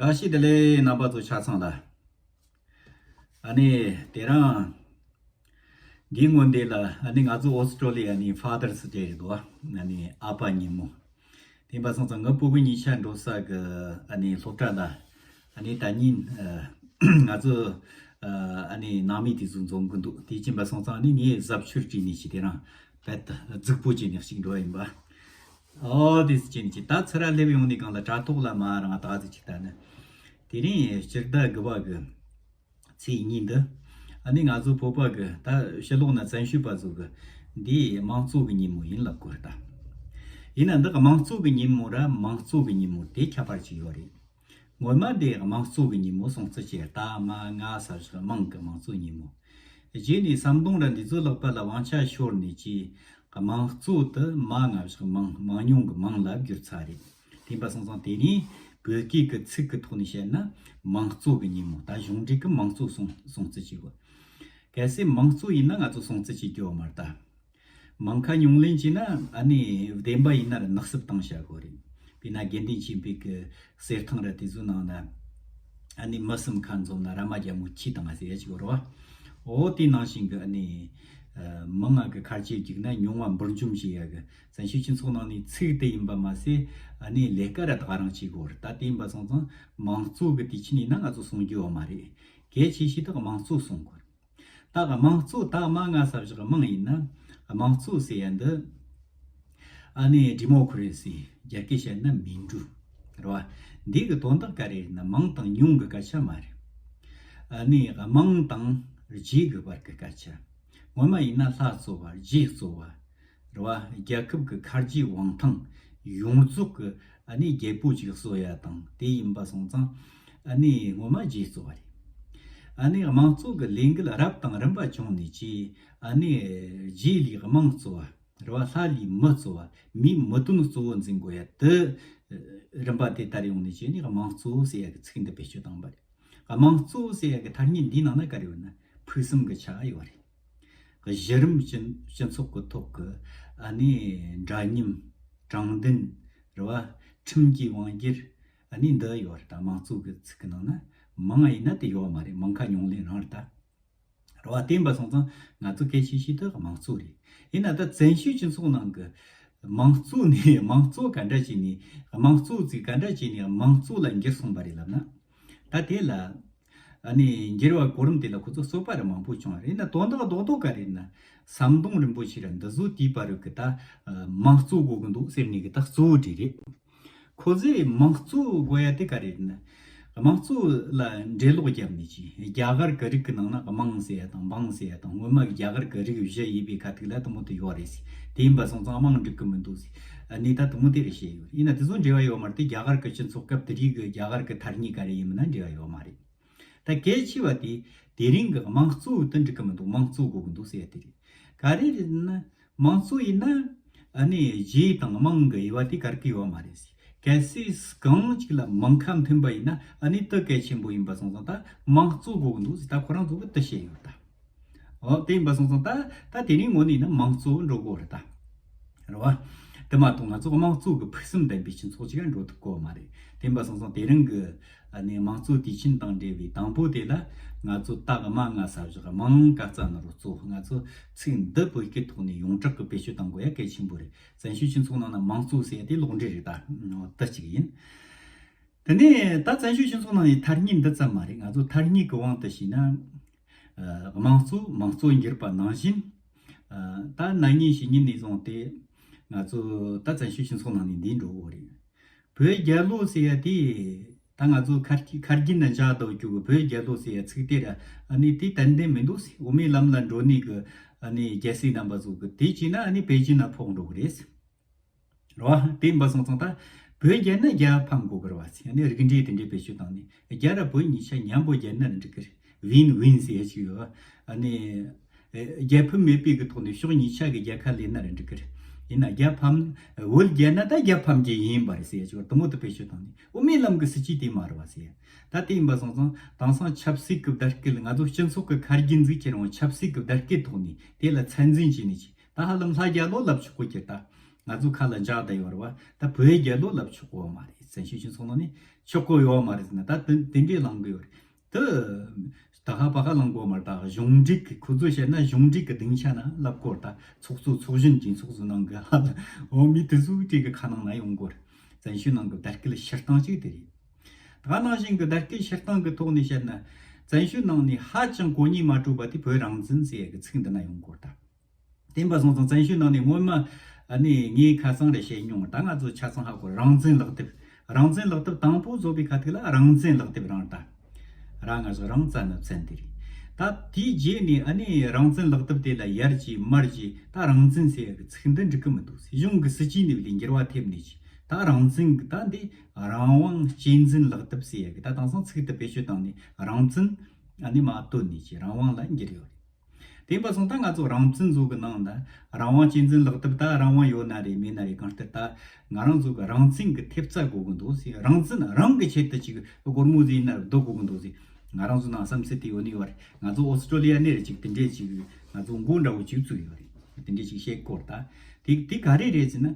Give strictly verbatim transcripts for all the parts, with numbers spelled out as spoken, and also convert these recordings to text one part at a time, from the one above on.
བཀྲ་ཤིས་བདེ་ལེགས། རྣམ་པ་ཚོ་ཆ་ཚང་ལ། ཨ་ནི་དེ་རིང་འདིའི་སྔོན་དེ་ལ་ཨ་ནི་ང་ཚོ་ཨོ་སི་ཀྲོ་ལི་ཡ་ནས་ཕ་དར་སི་ཌེ་རེད་འདུག་ཨ་ནི་ཨ་ཕ་ཉིན་མོ། དེ་ཡིན་པ་སོང་ཙང་ངའི་སྤུ་གུ་གཉིས་ཆ་འགྲོ་ས་གི་ཨ་ནི་སློབ་གྲྭ་ལ་ཨ་ནི་ད་ཉིན་ཨ་ང་ཚོ་ཨ་ནི་ནང་མི་དེ་ཚོ་འཛོམས་གི་འདུག་དེ་ཡིན་པ་སོང་ཙང་ཨ་ནི་ངས་གཟབ་མཆོར་བྲིས་ནས་ཅིག་དེ་རིང་བེད་རྫིག་པོ་བྱས་ནས་ཅིག་འགྲོ་བ་ཡིན་པ། ཨོ་དེ་ཅི་ནི་ཅི་ད་ཚུར་ར་སླེབས་ཡོང་ནས་གང་ལ་དྲ་ཐོག་ལ་མ་རང་ད་ཟིག་ཅིག་ལྟ་ནི། དེ་རིང་སྤྱི་ཟླ་དགུ་པ་གི་ཚེས་གཉིས་འདི། ཨ་ནི་ང་ཚོ་བོད་པ་གི་ད་ཕྱི་ལོགས་ན་བཙན་བྱོལ་པ་ཚོ་གི་འདི་དམངས་གཙོ་གི་ཉིན་མོ་ཡིན་ལབ་དགོས་ད། ཡིན་ན་འདི་དམངས་གཙོ་གི་ཉིན་མོ་ར་མང་གཙོ་གི་ཉིན་མོ་དེ་ཁྱད་པར་ཅིག་ཡོད་རེད། སྔོན་མ་དེ་དམངས་གཙོ་གི་ཉིན་མོ་སྲུང་བརྩི་བྱས་ད་མ་ང་ས་ཞིག་དམངས་གི་དམངས་གཙོ་ཉིན་མོ། རྗེས་ནས་ཟམ་གདོང་ར་འདི་ཚོ་ལག་པ་ལ་དབང་ཆ་ཤོར་ནས་ཀྱི་དམངས་གཙོ་དུ་མ་ང་བཞག་མང་མང་ཉུང་གི་མང་ལ་བསྒྱུར་ཚར་རེད། དེ་ཡིན་པ་སོང་ཙང་དེ་ནས་བོད་སྐད་ཀྱི་ཚིག་གི་ཐོག་ནས་བཤད་ན་དམངས་གཙོ་གི་ཉིན་མོ་ད་གཞུང་འབྲེལ་གྱི་དམངས་གཙོ་སྲུང་སྲུང་བརྩི་བྱེད་དགོས། གལ་སྲིད་དམངས་གཙོ་ཡིན་ན་ང་ཚོ་སྲུང་བརྩི་བྱེད་རྒྱུ་བ་མ་རེད་ད། མང་ཁ་ཉུང་ལེན་བྱས་ན་ཨ་ནི་བདེན་པ་ཡིན་ན་ར་ནག་སུབ་བཏང་བྱ་དགོས་རེད། དཔེར་ན་དགེ་འདུན་ཆོས་འཕེལ་གྱི་གསེར་ཐང་ར་དེ་ཚོའི་ནང་ན་ཨ་ནི་མི་གསུམ་ཁ་འཛོམས་ན་ར་མ་རྒྱ་མོ་ཁྱི་དང་ཟེར་ཡ་ཅིག་ཡོད་རེད་བ། འོ་དེ་ནང་བཞིན་གྱི་ཨ་ནི་མང་ང་གི་ཁ་ཆེ་རྒྱུག་ན་ཉུང་བ་འབུར་འཇོམས་བྱེད་ཡ་གི་བཙན་བྱོལ་སྤྱི་ཚོགས་ནང་ནས་ཚིག་དེ་ཡིན་པ་མ་ཟད་ཨ་ནི་ལས་ཀ་ར་ད་ག་རང་བྱེད་དགོས་རེད། ད་དེ་ཡིན་པ་སོང་ཙང་དམངས་གཙོ་གི་དུས་ཆེན་ཡིན་ན་ང་ཚོ་སྲུང་རྒྱུ་བ་མ་རེད། གལ་ཆེ་ཤོས་དེ་དམངས་གཙོ་སྲུང་དགོས་རེད། ད་དམངས་གཙོ་ད་མ་ང་ས་བཞག་དམངས་ཡིན་ན་དམངས་གཙོ་ཟེར་ཡ་འདི་ཨ་ནི་ཌི་མོ་ཀྲ་སི་རྒྱ་སྐད་བཤད་ན་མིན་འགྲོ་རེད་བ། འདི་གི་དོན་དག་ག་རེ་རེད་ན་མང་དང་ཉུང་གི་སྐད་ཆ་མ་རེད། ཨ་ནི་དམངས་དང་རྗེས་གི་བར་གི་སྐད་ཆ། སྔོན་མ་ཡིན་ན་ལྷ་གཙོ་བ་རྗེས་གཙོ་བ། རེད་བ། རྒྱལ་ཁབ་ཀྱི་ཁ་རྗེ་དབང་ཐང་ཡོངས་རྫོགས་ཀྱི་ཨ་ནི་རྒྱལ་པོ་ཅིག་གསོ་ཡ་དང་དེ་ཡིན་པ་སོང་ཙང་ཨ་ནི་ངོ་མ་རྗེས་གཙོ་བ་རེད། ཨ་ནི་དམངས་གཙོ་གི་ལས་འགུལ་རབ་དང་རིམ་པ་བྱུང་ནས་ཀྱི་ཨ་ནི་རྗེ་ལས་དམངས་གཙོ་བ་རེད་བ། ལྷ་ལས་མི་གཙོ་བ་མིའི་མི་དོན་གཙོ་བོ་འཛིན་དགོས་ཡ་དེ་རིམ་པ་དེ་ལྟར་ཡོང་ནས་ཀྱི་ཨ་ནི་དམངས་གཙོ་ཟེར་ཡ་གི་ཚིག་འདི་བེད་སྤྱོད་བཏང་བ་རེད། དམངས་གཙོ་ཟེར་ཡ་གི་ཐ་སྙད་འདིའི་ནང་ན་ག་རེ་ཡོད་ན་ཕུགས་བསམ་གི་ཆ་ཡོད་རེད། གཞི་རིམ་སྤྱི་སྤྱི་ཚོགས་ཀྱི་ཐོག་གི་ཨ་ནི་འདྲ་མཉམ་དྲང་བདེན་རེད་བ། ཁྲིམས་ཀྱི་དབང་སྒྱུར་ཨ་ནི་འདི་ཡོད་རེད། ད་དམངས་གཙོ་གི་ཚིག་གི་ནང་ན་མང་ཡིན་ན་དེ་ཡོད་མ་རེད། མང་ཁ་ཉུང་ལེན་རང་རེད་ད། རེད་བ། དེ་ཡིན་པ་སོང་ཙང་ང་ཚོ་གལ་ཆེ་ཤོས་དེ་དམངས་གཙོ་རེད། ཡིན་ན་ད་བཙན་བྱོལ་སྤྱི་ཚོགས་ནང་གི་དམངས་གཙོ་ནས་དམངས་གཙོ་ག་འདྲ་བྱས་ནས་དམངས་གཙོ་ཚིག་ག་འདྲ་བྱས་ནས་དམངས་གཙོ་ལ་འགྱུར་སོང་བ་རེད་ལབ་ན། ད་དེ་ལ་ཨ་ནི་འགྱུར་བ་གོ་རིམ་དེ་ལ་ཁོ་ཚོ་རྩོད་པ་རེ་མང་པོ་བྱུང་བ་རེད། ན་དོན་དག་རྡོག་རྡོག་ག་རེད་ན་ཟམ་གདོང་རིན་པོ་ཆེ་ར་འདི་ཚོ་དེའི་བར་རུ་གི་ད་དམངས་གཙོ་དགོས་གི་འདུག་ཟེར་ནས་གི་ད་གཙོ་བོ་དེ་རེད། ཁོ་ཚོས་དམངས་གཙོ་དགོས་ཡ་དེ་ག་རེ་རེད་ན། དམངས་གཙོ་ལ་འགྲེལ་ལོག་བརྒྱབ་ནས་ཀྱི་རྒྱ་གར་གི་རིགས་ཀྱི་ནང་ན་དམངས་ཟེར་ཡ་དང་འབངས་ཟེར་ཡ་དང་སྔོན་མ་གི་རྒྱ་གར་གི་རིགས་བཞི་ཡིན་པའི་ཁ་ཐུག་ལ་དེ་མོ་དེ་ཡོད་རེད་ཟེར། དེ་ཡིན་པ་སོང་ཙང་དམངས་འགྲིག་གི་མི་འདུག་ཟེར། ཨ་ནི་ད་དེ་མོ་དེ་རེད་བཤད་ཡོད་རེད། ཡིན་ན་དེ་ཚོ་འབྲེལ་བ་ཡོད་མ་རེད་དེ། རྒྱ་གར་གི་སྤྱི་ཚོགས་སྐབས་དེ་རིགས་ཀྱི་རྒྱ་གར་གི་ཐ་སྙད་ག་རེ་ཡིན་མིན་ན་འབྲེལ་བ་ཡོད་མ་རེད། ད་གལ་ཆེ་བ་དེ་དེ་རིང་གི་དམངས་གཙོ་དེ་འགྲིག་གི་མི་འདུག་དམངས་གཙོ་དགོས་གི་འདུག་ཟེར་ཡ་དེ་རེད། ག་རེ་རེད་ན། དམངས་གཙོ་ཡིན་ན་ཨ་ནི་རྗེ་དང་དམངས་ཀྱི་དབྱེ་བ་དེ་ག་རེ་གི་ཡོད་མ་རེད་ཟེར། གལ་སྲིད་གང་ཅིག་ལ་མང་ཁ་མཐུན་པ་ཡིན་ན་ཨ་ནི་དེ་གལ་ཆེན་པོ་ཡིན་པ་སོང་ཙང་ད་དམངས་གཙོ་དགོས་གི་འདུག་ཟེར། ད་ཁོ་རང་ཚོ་གི་དེ་བཤད་ཡོད་ད། འོ་དེ་ཡིན་པ་སོང་ཙང་ད་ད་དེ་རིང་ངོ་ནས་ཡིན་ན་དམངས་གཙོ་འགྲོ་དགོས་རེད་ད། རེད་བ། དེ་མ་གཏོགས་ང་ཚོ་དམངས་གཙོ་གི་ཕུགས་བསམ་ལྡན་པའི་སྤྱི་ཚོགས་ཅིག་འགྲོ་ཐུབ་ཀྱི་ཡོད་མ་རེད། དེ་ཡིན་པ་སོང་ཙང་དེ་རིང་གི་ཨ་ནི་དམངས་གཙོ་དུས་ཆེན་དང་འབྲེལ་བའི་དང་པོ་དེ་ལ་ང་ཚོ་ད་གི་མ་ང་ས་བཞག་མང་ཀ་ཙ་ན་རོ་གཙོ་ང་ཚོ་ཚིག་འདི་བོད་སྐད་ཐོག་ནས་ཡོངས་གྲགས་ཀྱི་བེད་སྤྱོད་གཏང་དགོས་ཡ་གལ་ཆེན་པོ་རེད། བཙན་བྱོལ་སྤྱི་ཚོགས་ནང་ན་དམངས་གཙོ་ཟེར་ཡ་དེ་ལོག་འགྲེལ་རེད་ད། དེ་གཅིག་ཡིན། དེ་ནས་ད་བཙན་བྱོལ་སྤྱི་ཚོགས་ནང་ནས་ཐ་སྙད་འདི་ཙམ་མ་རེད། ང་ཚོ་ཐ་སྙད་ཀྱི་དབང་དུ་བྱས་ན། ཨ་དམངས་གཙོ་དམངས་གཙོ་འགྱུར་པ་ནང་བཞིན། ཨ་ད་ན་ནིང་ཕྱི་ཉིན་ནས་བཟུང་སྟེ་ང་ཚོ་ད་བཙན་བྱོལ་སྤྱི་ཚོགས་ནང་ནས་འདིའི་འགྲོ་གི་རེད། བོད་རྒྱལ་ལོ་ཟེར་ཡ་དེ་ད་ང་ཚོ་ཁ་ཁ་རྒྱུན་ན་འཇགས་སྡོད་རྒྱུ་གི་བོད་རྒྱལ་ལོ་ཟེར་ཡ་ཚིག་དེ་ར་ཨ་ནི་དེ་ཏན་ཏན་མི་འདུག་ཟེར། དབུ་མའི་ལམ་ལ་འགྲོ་ནི་གི་ཨ་ནི་རྒྱལ་སྲས་རྣམ་པ་ཚོ་གི་དེ་བྱས་ན་ཨ་ནི་པེ་ཅིན་ན་ཕོག་འགྲོ་གི་རེད། རེད་བ། དེ་ཡིན་པ་སོང་ཙང་ད་བོད་རྒྱལ་ན་རྒྱལ་ཕམ་དགོས་གི་རེད་བ་ཟེར། ཨ་ནི་རིགས་འགྲེ་དེ་འདྲའི་བེད་སྤྱོད་བཏང་ནས་རྒྱལ་ར་བོད་གཉིས་ཆ་མཉམ་པོ་རྒྱལ་ན་ར་འགྲིག་གི་རེད། ཝིན་ཝིན་ཟེར་ཡ་ཅིག་ཡོད་བ། ཨ་ནི་རྒྱལ་ཕམ་མེད་པའི་གི་ཐོག་ནས་ཕྱོགས་གཉིས་ཆ་གི་རྒྱལ་ཁ་ལེན་ན་ར་འགྲིག་གི་རེད། ཡིན་ན་རྒྱལ་ཕམ་བོད་རྒྱལ་ན་ད་རྒྱལ་ཕམ་གྱི་ཡིན་པ་རེད་ཟེར་ཡ་ཅིག་ཡོད་བ། དེ་མོ་དེ་བེད་སྤྱོད་བཏང་ནས་དབུ་མའི་ལམ་གི་སྲིད་ཇུས་དེ་མ་རེད་བ་ཟེར་ཡ། ད་དེ་ཡིན་པ་སོང་ཙང་དེང་སང་ཆབ་སྲིད་ཀྱི་བརྡ་སྐད་ང་ཚོ་སྤྱི་ཚོགས་ཀྱི་ཁ་རྒྱུན་འཛུགས་ཁྱེར་རུང་ཆབ་སྲིད་ཀྱི་བརྡ་སྐད་ཐོག་ནས་དེ་ལ་ཚད་འཛིན་བྱས་ནས་ཅིག་ད་ཧ་ལམ་ལྷ་རྒྱལ་ལོ་ལབ་ཆོག་གོ་ཁྱེར་ད། ང་ཚོ་ཁ་ལ་འཇགས་བསྡད་ཡོད་རེད་བ། ད་བོད་རྒྱལ་ལོ་ལབ་ཆོག་གོ་མ་རེད། བཙན་བྱོལ་སྤྱི་ཚོགས་ནང་ནས་ཆོག་གོ་ཡོད་མ་རེད་ཟེར་ན། ད་དེ་དེ་འདྲའི་ལངས་གི་ཡོད་རེད། དེ་ད་ཧ་པ་ཧ་ལངས་གོ་མ་རེད། ད་གཞུང་འབྲེལ་གི་ཁོ་ཚོ་བཤད་ན་གཞུང་འབྲེལ་གི་སྡིངས་ཆ་ན་ལབ་གོ་རེད། ད་ཚོགས་གཙོ་ཚོགས་གཞོན་གྱི་ཚོགས་གཙོ་ནང་གི་ཧ་ལ་འོ་མི་དེ་ཚོའི་གྲས་གི་ཁ་ནང་ན་ཡོང་གོ་རེད། བཙན་བྱོལ་ནང་གི་བརྡ་སྐད་ཕྱིར་བཏང་གཅིག་དེ་རེད། ད་ནང་བཞིན་གི་བརྡ་སྐད་ཕྱིར་བཏང་གི་ཐོག་ནས་བཤད་ན། བཙན་བྱོལ་ནང་ནས་ཧ་ཅང་གོ་རྙེད་མ་གྲུབ་པ་དེ་བོད་རང་བཙན་ཟེར་ཡ་གི་ཚིག་འདི་ན་ཡོང་གོ་རེད་ད། བསྟན་པ་སོང་ཙང་བཙན་བྱོལ་ནང་ནས་སྔོན་མ་ཨ་ནི་ངའི་ཁ་སང་རེ་བཤད་མྱོང་། ད་ང་ཚོ་ཆ་ཚང་ཧ་གོ། རང་བཙན་ལག་དེབ། རང་བཙན་ལག་དེབ་དང་པོ་བཟོ་བའི་ཁ་ཐུག་ལ་རང་བཙན་ལག་དེབ་རང་ད། ར་ང་ཚོ་རང་བཙན་ན་བཙན་དེ་རེད། ད་དེའི་རྗེས་ནས་ཨ་ནི་རང་བཙན་ལག་དེབ་དེ་ལ་ཡར་གྱིས་མར་གྱིས་ད་རང་བཙན་ཟེར་ཡ་གི་ཚིག་འདི་འགྲིག་གི་མི་འདུག་ཟེར། གཞུང་གི་སྲིད་ཇུས་ནས་ལས་འགྱུར་བ་ཐེབས་ནས་ཀྱི་ད་རང་བཙན་གི་ད་འདི་རང་དབང་གཅེས་འཛིན་ལག་དེབ་ཟེར་ཡ་གི་ད་དེང་སང་ཚིག་དེ་བེད་སྤྱོད་བཏང་ནས་རང་བཙན་ཨ་ནི་མར་བཏོན་ནས་ཀྱི་རང་དབང་ལ་འགྱུར་ཡོད་རེད། དེ་ཡིན་པ་སོང་ད་ང་ཚོ་རང་བཙན་བཟོ་གི་ནང་ད་རང་དབང་གཅེས་འཛིན་ལག་དེབ། ད་རང་དབང་ཡོད་ན་རེད་མེད་ན་རེད། གང་ལྟར་ད་ང་རང་ཚོ་གི་རང་བཙན་གི་ཐེབས་རྩ་དགོས་གི་འདུག་ཟེར། རང་བཙན་རང་གི་ཆེད་དུ་ཅིག་སྒོར་མོ་ཟིག་ཡིན་ན་རེད་བསྡུ་དགོས་གི་འདུག་ཟེར། ང་རང་ཚོ་ནང་བསམ་ཚུལ་དེ་ཡོད་ནི་ཡོད་རེད། ང་ཚོ་ཨོ་སི་ཀྲོ་ལི་ཡ་ནས་རེད་ཅིག་དེ་འདྲས་ཅིག་ང་ཚོ་མགོ་འདྲ་བོ་ཅིག་བཙུགས་ཡོད་རེད། དེ་འདྲས་ཅིག་བཤད་སྐོར་ད་དེ་དེ་ག་རེ་རེད་ཟེར་ན།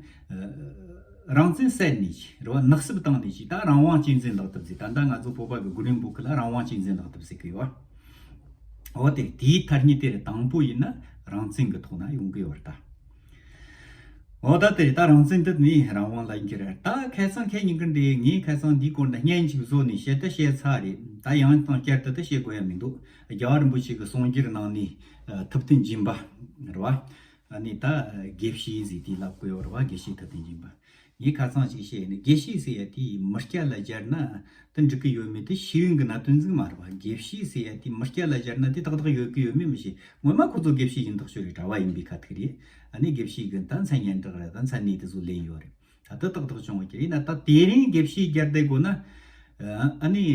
རང་བཙན་བསད་ནས་ཅིག་རེད་བ། ནག་སུབ་བཏང་ནས་ཅིག་ད་རང་དབང་གཅེས་འཛིན་ལག་དེབ་ཟེར། ད་ལྟ་ང་ཚོ་བོད་པ་གི་Green Book ལ་རང་དབང་གཅེས་འཛིན་ལག་དེབ་ཟེར་གི་ཡོད། འོ་དེ་དེའི་ཐ་སྙད་དེ་རེད། དང་པོ་ཡིན་ན་རང་བཙན་གི་ཐོག་ན་ཡོང་གི་ཡོད་རེད་ད། འོ་ད་དེ་རེད། ད་རང་བཙན་དེ་ནི་རང་དབང་ལ་འགྱུར་རེད། ད་ཁ་སང་ཁ་ཉིན་གི་འདི་ངས་ཁ་སང་འདིའི་སྐོར་ནས་བརྙན་ཅིག་བཟོ་ནས་བཤད་ད་བཤད་ཚར་རེད། ད་ཡང་དང་བསྐྱར་དུ་ད་བཤད་དགོས་ཡ་མི་འདུག་རྒྱལ་བ་རིན་པོ་ཆེ་གི་གསུང་སྒྱུར་ནང་ནས་ཐུབ་བསྟན་སྦྱིན་པ་རེད་བ། ཨ་ནི་ད་དགེ་བཤེས་ཟེར་དེ་ལབ་དགོས་ཡོད་རེད་བ། དགེ་བཤེས་ཐུབ་བསྟན་སྦྱིན་པ། ངས་ཁ་སང་ཅིག་བཤད་ནི་དགེ་བཤེས་ཟེར་ཡ་དེ་མི་སྐྱ་ལ་སྦྱར་ན་དེ་འགྲིག་གི་ཡོད་མེད་དེ་ཤེས་ཡོན་གྱི་གནད་དོན་ཟིག་མ་རེད་བ། དགེ་བཤེས་ཟེར་ཡ་དེ་མི་སྐྱ་ལ་སྦྱར་ན་དེ་ཏག་ཏག་ཡོད་གི་ཡོད་མེད་མི་ཤེས། ངོ་མ་ཁོ་ཚོ་དགེ་བཤེས་ཡིན་ཐག་ཆོད་རེད། གྲྭ་བ་ཡིན་པའི་ཁ་ཐུག་རེད། ཨ་ནི་དགེ་བཤེས་གི་ད་མཚན་སྙན་གྲགས་རེད། ད་མཚན་གནས་དེ་ཚོ་ལེན་ཡོད་རེད། ད་དེ་ཏག་ཏག་བྱུང་བ་ཀྱི་ཡིན་ན། ད་དེ་རིང་དགེ་བཤེས་སྦྱར་བསྡད་དགོས་ན་ཨ་ནི།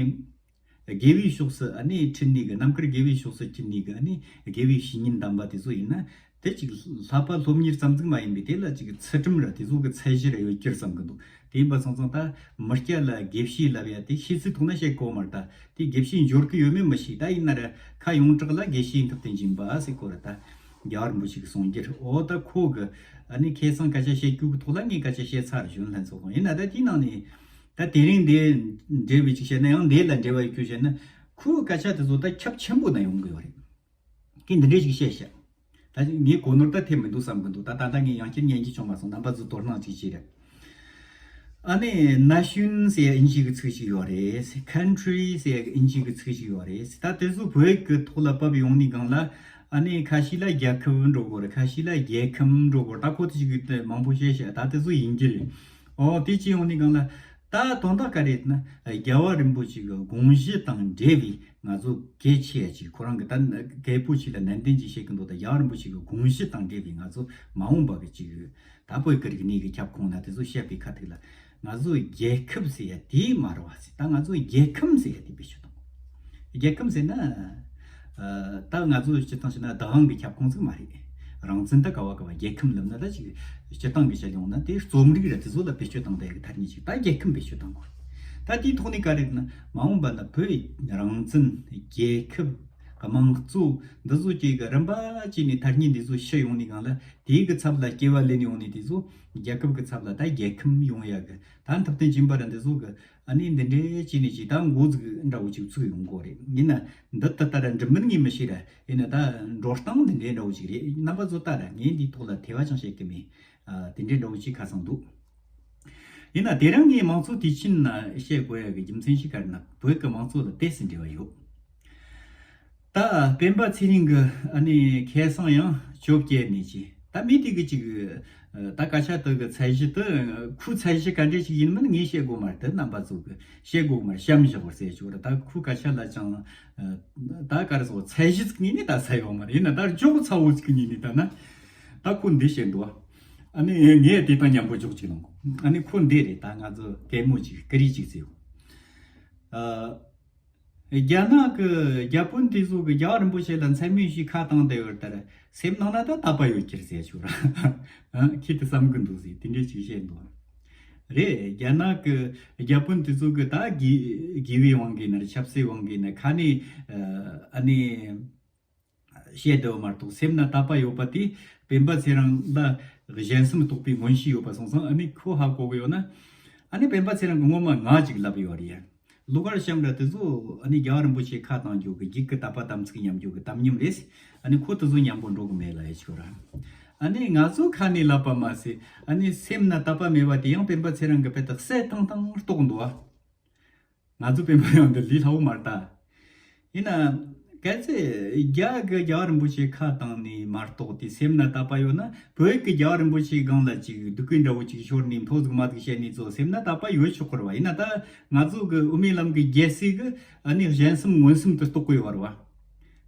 དགེ་བའི་ཕྱོགས་སུ་ཨ་ནི་ཁྲིད་ནི་གི། རྣམ་དཀར་དགེ་བའི་ཕྱོགས་སུ་ཁྲིད་ནི་གི་ཨ་ནི་དགེ་བའི་བཤེས་གཉེན་དམ་པ་དེ་ཚོ་ཡིན་ན། དེ་ཅིག་བསླབ་པ་སློབ་གཉེར་ཙམ་ཟིག་མ་ཡིན་པའི་དེ་ལ་ཅིག་ཚུལ་ཁྲིམས་ར་དེ་ཚོ་གི་ཚད་གཞི་ར་ཡོད་རྒྱུར་བསམ་གི་འདུག་དེ་ཡིན་པ་སོང་ཙང་ད་མི་སྐྱ་ལ་དགེ་བཤེས་ལབ་ཡ་དེ་ཤེས་ཚུལ་ཐོག་ན་བཤད་གོ་མ་རེད། ད་དེ་དགེ་བཤེས་འབྱོར་གི་ཡོད་མེད་མི་ཤེས། ད་ཡིན་ན་ར་ཁ་ཡོངས་གྲགས་ལ་དགེ་བཤེས་ཐུབ་བསྟན་སྦྱིན་པ་ཟེར་གོ་ར། ད་རྒྱལ་བ་རིན་པོ་ཆེ་གི་གསུང་སྒྱུར་འོ་ད་ཁོ་གི་ཨ་ནི་ཁ་སང་སྐད་ཆ་བཤད་རྒྱུ་གི་ཐོག་ལ་ངས་སྐད་ཆ་བཤད་ཚར། གཞོན་ལྷན་ཚོགས་དང་ཡིན་ན། ད་དེའི་ནང་ནས། ད་དེ་རིང་འདི་འབྲེལ་བའི་ཅིག་བཤད་ན་ཡང་འདི་ལ་འབྲེལ་བ་ཡོད་རྒྱུ་བཤད་ན། ཁོའི་སྐད་ཆ་དེ་ཚོ་ད་ཁྱབ་ཆེན་པོ་ན་ཡོང་གི་ཡོད་རེད། ཁྱེད་འདི་འདྲས་ཅིག་བཤད་ཤག་ད་ངས་གོ་ནོར་ད་ཐེབས་མི་འདུག་བསམ་གི་འདུག་ད་ད་ལྟ་ངས་ཡང་བསྐྱར་ཉན་གྱི་བྱུང་མ་སོང་། རྣམ་པ་ཚོ་དོ་སྣང་ཅིག་བྱེད་རེད། ཨ་ནི་ན་གཞོན་ཟེར་ཡ་ཨིན་ཇི་གི་ཚིག་ཅིག་ཡོད་རེད། Country ཟེར་ཡ་ཨིན་ཇི་གི་ཚིག་ཅིག་ཡོད་རེད། ད་དེ་ཚོ་བོད་ཀྱི་ཐོག་ལ་ཕབ་ཡོང་ནི་སྒང་ལ་ཨ་ནི་ཁ་ཤས་ལ་རྒྱལ་ཁབ་འགྲོ་གོ་རེད། ཁ་ཤས་ལ་རྒྱལ་ཁམས་འགྲོ་གོ་རེད། ད་ཁོ་དེ་ཅིག་མང་པོ་བཤད་ཤག་ད་དེ་ཚོ་ཡིན་གྱི་རེད། ཨོ་དེ་ཅི་ཡོང་ནི་སྒང་ལ། ད་དོན་དག་ག་རེ་ཡིན་ན་རྒྱལ་བ་རིན་པོ་ཆེ་གི་དགོངས་གཞི་དང་འབྲེལ་བའི་ང་ཚོ་གལ་ཆེ་ཡ་ཅིག་ཁོ་རང་གི་ད་གལ་པོ་ཆེ་ལ་ནན་ཏན་ཅིག་བཤད་གི་འདུག་ད་རྒྱལ་བ་རིན་པོ་ཆེ་གི་དགོངས་གཞི་དང་འབྲེལ་བའི་ང་ཚོ་མ་འོངས་པ་གི་ཅིག་ད་བོད་ཀྱི་རིག་གནས་ཀྱི་ཁྱབ་ཁོངས་ན་དེ་ཚོ་བཤད་པའི་ཁ་ཐུག་ལ་ང་ཚོ་རྒྱལ་ཁབ་ཟེར་ཡ་དེ་མ་རེད་བ་ཟེར། ད་ང་ཚོ་རྒྱལ་ཁམས་ཟེར་ཡ་དེ་བེད་སྤྱོད་གཏོང་། རྒྱལ་ཁམས་ཟེར་ན། ཨ། ད་ང་ཚོ་སྤྱི་བཏང་བྱས་ན་བདག་དབང་གི་ཁྱབ་ཁོངས་ཟིག་མ་རེད། རང་བཙན་ད་ག་བ་ག་བ། རྒྱལ་ཁམས་ལབ་ན་ད་ཅིག་སྤྱི་བཏང་གི་བཤད་ཡོང་ན་དེ་རྩོམ་རིག་ར་དེ་ཚོ་ལ་བེད་སྤྱོད་བཏང་བསྡད་ཡོད་གི་ཐ་སྙད་ཅིག་ད་རྒྱལ་ཁམས་བེད་སྤྱོད་བཏང་དགོས། ད་དེའི་ཐོག་ནས་ག་རེ་ན་མ་འོངས་པ་ན་བོད་རང་བཙན། རྒྱལ་ཁབ། དམངས་གཙོ། འདི་ཚོ་ཅིག་གི་རིམ་པ་ཅིག་ནས་ཐ་སྙད་འདི་ཚོ་ཤི་ཡོང་ནས་སྒང་ལ་དེའི་གི་ཚབ་ལ་སྐྱེ་བ་ལེན་ཡོང་ནས་དེ་ཚོ་རྒྱལ་ཁབ་གི་ཚབ་ལ་ད་རྒྱལ་ཁམས་ཡོང་ཡ་གི། ད་ཐུབ་བསྟན་སྦྱིན་པ་ར་འདི་ཚོ་གི་ཨ་ནི་འདི་འདྲའི་ཅིག་ནས་ཅིག་ད་འགོ་ཟིག་འདྲ་བོ་ཅིག་ཚུགས་ཡོང་གོ་རེད། ཡིན་ན་འདི་ད་ལྟ་ར་འགྲིག་མིན་ངས་མི་ཤེས་ར། ཡིན་ན་ད་འགྲོ་སྟངས་འདི་འདྲའི་འདྲ་བོ་ཅིག་རེད། རྣམ་པ་ཚོ་ལྟ་ར། ངས་འདིའི་ཐོག་ལ་ཐེ་བ་ཅང་བཤད་གི་མེད། ཨ། དེ་འདྲའི་འདྲ་བོ་ཅིག་ཁ་སང་འདུག་ཡིན་ན་དེ་རིང་ངས་མང་གཙོ་དུས་ཆེན་ན་བཤད་དགོས་ཡ་གི་རྒྱུ་མཚན་ཞིག་ག་རེ་ན་བོད་ཀྱི་མང་གཙོ་ལ་ཏོག་ཙམ་འབྲེལ་བ་ཡོད། ད་སྤེན་པ་ཚེ་རིང་གི་ཨ་ནི་ཁ་སང་ཡང་བཅོ་བརྒྱད་ནས་ཀྱི་ད་མི་དེ་གི་ཅིག་ད་སྐད་ཆ་དེ་གི་ཚད་གཞི་དེ་ཁོའི་ཚད་གཞི་ག་འདྲ་ཞིག་ཡིན་མིན་ངས་བཤད་དགོས་མ་རེད། དེ་རྣམ་པ་ཚོ་གི་བཤད་དགོས་མ་རེད། གཤམ་བཞག་པར་ཟེར་ཆོག་རེད། ད་ཁོའི་སྐད་ཆ་ལ་ཅང་ད་ག་རེ་ཟེར། ཚད་གཞི་ཟིག་ཉིད་ནས་ད་ཚད་ཡོད་མ་རེད། ཡིན་ན་ད་འཇོག་ཚ་བོ་ཟིག་ཉིད་ནས་ད་ན་ད་ཁོ་འདི་བཤད་འདུག་ཨ་ནི་ངས་དེ་དང་མཉམ་པོ་འཇོག་ཅིག་ལོངས། ཨ་ནི་ཁོ་འདི་རེད། ད་ང་ཚོ་གད་མོ་ཅིག་ཀི་རི་ཅིག་བརྩེའོ། ཨ། རྒྱ་ནག་གི་རྒྱ་དཔོན་དེ་ཚོ་གི་རྒྱལ་བ་རིན་པོ་ཆེ་ལ་མཚན་སྨད་ཞིག་ཁ་བཏང་བསྡད་ཡོད་རེད། ད་སེམས་ནང་ན་ད་དད་པ་ཡོད་ཀྱི་རེད་ཟེར་ཆོག་ར། ཨ། ཁྱེད་དེ་བསམ་གི་འདུག་ཟེར་དེ་འདྲས་ཅིག་བཤད་འདུག་རེད། རྒྱ་ནག་གི་རྒྱ་དཔོན་དེ་ཚོ་གི་ད་དགེ་དགེ་བའི་དབང་གིས་ན་རེད། ཆབ་སྲིད་དབང་གིས་ན་ཁ་ནས་ཨ་ནི། བཤད་བསྡད་པ་མ་གཏོགས། སེམས་ན་དད་པ་ཡོད་པ་དེ་སྤེན་པ་ཚེ་རིང་ལ་གཞན་སེམས་རྟོགས་པའི་མངོན་ཤེས་ཡོད་པ་སོང་ཙང་། ཨ་ནི་ཁོ་ཧ་གོ་གི་ཡོད་ན། ཨ་ནི་སྤེན་པ་ཚེ་རིང་གི་སྔོན་མ་ང་ཅིག་ལབ་ཡོད་རེད། ལོ་གར་ཤམ་ར་དེ་ཚོ་ཨ་ནི་རྒྱལ་བ་རིན་པོ་ཆེ་ཁ་བཏང་རྒྱུ་གི་རྒྱུད་ཀྱི་དད་པ་དམ་ཚིག་ཉམས་རྒྱུ་གི་དམ་ཉམས་རེད། ཨ་ནི་ཁོ་དེ་ཚོ་མཉམ་པོ་འགྲོ་གི་མེད་ལ་ཡ་ཆོ་ར། ཨ་ནི་ང་ཚོ་ཁ་ནས་ལབ་པ་མ་ཟད། ཨ་ནི་སེམས་ན་དད་པ་མེད་པ་དེ་ཡང་སྤེན་པ་ཚེ་རིང་གི་དཔེ་དེ་གསལ་ཐང་ཐང་རྟོགས་འདུག་ཨ། ང་ཚོ་སྤེན་པ་ཡང་འདི་ལས་སླ་བོ་མ་རེད་ད། ཡིན་ན། གལ་སྲིད་རྒྱ་གི་རྒྱལ་བ་རིན་པོ་ཆེ་ཁ་བཏང་ནས་མ་གཏོགས་དེ་སེམས་ན་དད་པ་ཡོད་ན། བོད་ཀྱི་རྒྱལ་བ་རིན་པོ་ཆེའི་སྒང་ལ་ཅིག་སྡུག་གུ་འདྲ་བོ་ཅིག་ཤོར་ནས་མཐོ་ཟིག་དམའ་ཟིག་བཤད་ནས་ཚོ་སེམས་ན་དད་པ་ཡོད་ཆོག་གི་རེད་བ། ཡིན་ན་ད་ང་ཚོ་གི་དབུ་མའི་ལམ་གི་རྒྱལ་སྲས་གི་ཨ་ནི་གཞན་སེམས་མངོན་སུམ་དུ་རྟོགས་གི་ཡོད་རེད་བ།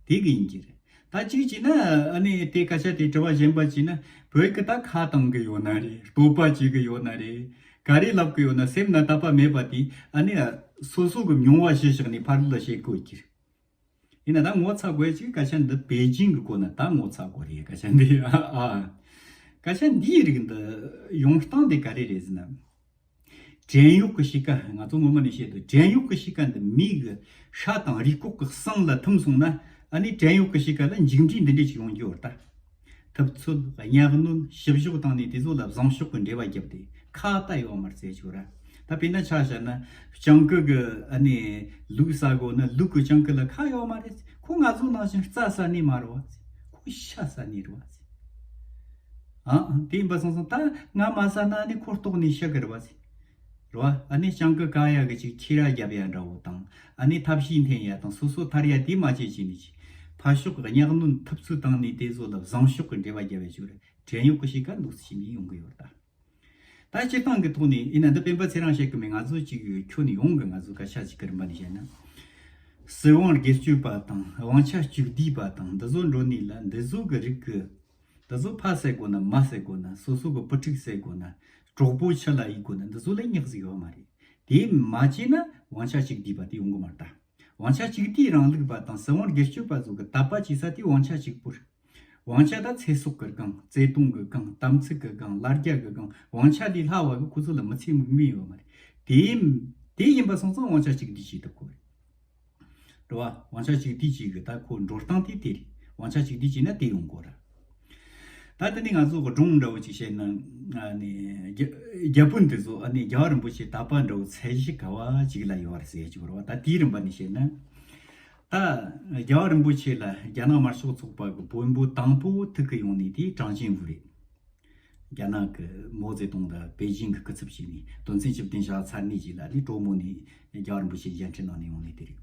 དེ་གི་ཡིན་གྱི་རེད། ད་གཅིག་བྱས་ན་ཨ་ནི་དེ་སྐད་ཆ་དེ་དྲི་བ་གཞན་པ་བྱས་ན། བོད་ཀྱི་ད་ཁ་བཏང་གི་ཡོད་ན་རེད། བསྟོད་པ་བྱེད་གི་ཡོད་ན་རེད། ག་རེ་ལབ་གི་ཡོད་ན། སེམས་ན་དད་པ་མེད་པ་དེ་ཨ་ནི་སོ་སོ་གི་མྱོང་བ་གཞི་བཞག་ནས་ཕར་ལ་བཤད་དགོས་ཀྱི་རེད། ཡིན་ན་ད་ངོ་ཚ་དགོས་ཅིག་སྐད་ཆ་འདི་པེ་ཅིང་གི་སྐོར་ན་ད་ངོ་ཚ་དགོས་རེད། སྐད་ཆ་འདི་ཨ་ཨ། སྐད་ཆ་འདིའི་རིགས་འདི་ཡོང་སྟངས་དེ་ག་རེ་རེད་ཟེར་ན། བྲན་གཡོག་གི་གཤིས་ཀ། ང་ཚོ་སྔོན་མ་ནས་བཤད་དོ། བྲན་གཡོག་གི་གཤིས་ཀ་འདི་མི་གི་ཤ་དང་རུས་ཁོག་གི་གསེང་ལ་ཐིམ་སོང་ན། ཨ་ནི་བྲན་གཡོག་གི་གཤིས་ཀ་ལ་མཇུག་འབྲས་འདི་འདྲས་ཅིག་ཡོང་རྒྱུ་བར་ད། ཐུབ་ཚོད། གཉའ་གནོན། ཞིབ་འཇུག་བཏང་ནས་དེ་ཚོ་ལ་བཟང་ཕྱོགས་ཀྱི་འགྲེལ་བ་བརྒྱབ་སྟེ་ཁ་ད་ཡོད་མ་རེད་ཟེར་ཆོག་ར། ད་དཔེར་ན་ཆ་བཞག་ན། སྤྱང་ཀི་གི་ཨ་ནི་ལུག་ཟ་དགོས་ན་ལུག་གི་སྤྱང་ཀི་ལ་ཁ་ཡོད་མ་རེད། ཁོ་ང་ཚོ་ནང་བཞིན་རྩྭ་ཟ་ནི་མ་རེད་བ། ཁོ་ཤ་ཟ་ནི་རེད་བ། ཨ། དེ་ཡིན་པ་སོང་ཙང་ད་ང་མ་ཟ་ན་ཨ་ནི་ཁོ་ལྟོགས་ནས་ཤི་གི་རེད་བ། རེད་བ། ཨ་ནི་སྤྱང་ཀི་ཀ་ཡ་གི་ཅིག་ཁྱི་ར་རྒྱབ་ཡ་འདྲ་བོ་དང་། ཨ་ནི་ཐབས་ཤེས་འཐེན་ཡ་དང་། སོ་སོ་ཐར་ཡ་དེ་མ་བྱེད་ཅིག་ནི་ཅིག་ཕར་ཕྱོགས་གི་གཉའ་གནོན་ཐུབ་ཚོད་བཏང་ནས་དེ་ཚོ་ལ་བཟང་ཕྱོགས་ཀྱི་འགྲེལ་བ་བརྒྱབ་ཡ་ཅིག་རེད། བྲན་གཡོག་གི་གཤིས་ཀ་འདུག་སེ་བྱས་ནས་ཡོང་གི་ཡོད་རེད་ད། ད་སྤྱིར་བཏང་གི་ཐོག་ནས་ཡིན་ན། འདི་སྤེན་པ་ཚེ་རིང་བཤད་གི་མེད། ང་ཚོ་ཅིག་ཁྱོན་ནས་ཡོང་གི། ང་ཚོ་སྐད་ཆ་ཅིག་གི་རིམ་པ་ནས་བཤད་ན། སྲིད་དབང་སྒེར་གཅོད་པ་དང་དབང་ཆ་གཅིག་བསྡུས་པ་དང་འདི་ཚོ་འགྲོ་ནས་ལ། འདི་ཚོ་གི་རིགས་གི། འདི་ཚོ་ཕ་བསད་དགོས་ན་མ་བསད་དགོས་ན། སོ་སོ་གི་བུ་ཕྲུག་བསད་དགོས་ན། གྲོགས་པོ་ཆུ་ལ་གཡུག་དགོས་ན། འདི་ཚོ་ལ་ཉག་ཟིག་ཡོད་མ་རེད། དེ་མ་བྱས་ན་དབང་ཆ་གཅིག་བསྡུས་པ་དེ་ཡོང་གི་མ་རེད་ད། དབང་ཆ་གཅིག་བསྡུས་རིང་ལུགས་པ་དང་སྲིད་དབང་སྒེར་གཅོད་པ་ཚོ་གི་དད་པ་བྱེད་ས་དེ་དབང་ཆ་གཅིག་པུ་རེད། དབང་ཆ་ད་ཚེ་སྲོག་གི་སྒང་། བརྩེ་དུང་གི་སྒང་། དམ་ཚིག་གི་སྒང་། ལ་རྒྱ་གི་སྒང་། དབང་ཆ་ལས་སླ་བ་གི་ཁོ་ཚོ་ལ་མི་ཚེ་མིག་དམན་ཡོད་མ་རེད། དེ་དེ་ཡིན་པ་སོང་ཙང་དབང་ཆ་གཅིག་བསྡུས་བྱེད་ཐུབ་དགོས་རེད། རེད་བ། དབང་ཆ་གཅིག་བསྡུས་བྱེད་གི་ད་ཁོ་འགྲོ་སྟངས་དེ་དེ་རེད། དབང་ཆ་གཅིག་བསྡུས་བྱས་ན་དེ་ཡོང་དགོས་རེད། ད་དེ་ནི་ང་ཚོ་གི་སྒྲུང་འདྲ་བོ་ཅིག་བཤད་ན། ཨ་ནི་རྒྱ་རྒྱ་དཔོན་དེ་ཚོ་ཨ་ནི་རྒྱལ་བ་རིན་པོ་ཆེ་དད་པ་འདྲ་བོ་ཚད་གཞི་ག་བ་ཅིག་ལ་ཡོད་རེད་ཟེར་གྱི་ཡོད་རེད་བ། ད་དེའི་རིམ་པ་ནས་བཤད་ན། ད་རྒྱལ་བ་རིན་པོ་ཆེ་ལ་རྒྱ་ནག་དམར་ཤོག་ཚོགས་པ་གི་དཔོན་པོ་དང་པོ་ཐུག་གི་ཡོང་ནི་དེ་ཀྲང་ཅིན་ཝུ་རེད། རྒྱ་ནག་གི་མའོ་ཙེ་ཏུང་དང་པེ་ཅིང་གི་སྐུ་ཚབ་བྱས་ནས་དོན་ཚན་བཅུ་བདུན་བཞག་ཚར་ནས་ཅིག་ལ་ནི་གྲོ་མོ་ནས་རྒྱལ་བ་རིན་པོ་ཆེ་མཇལ་འཕྲད་གནང་ནས་ཡོང་ནི་དེ་རེད།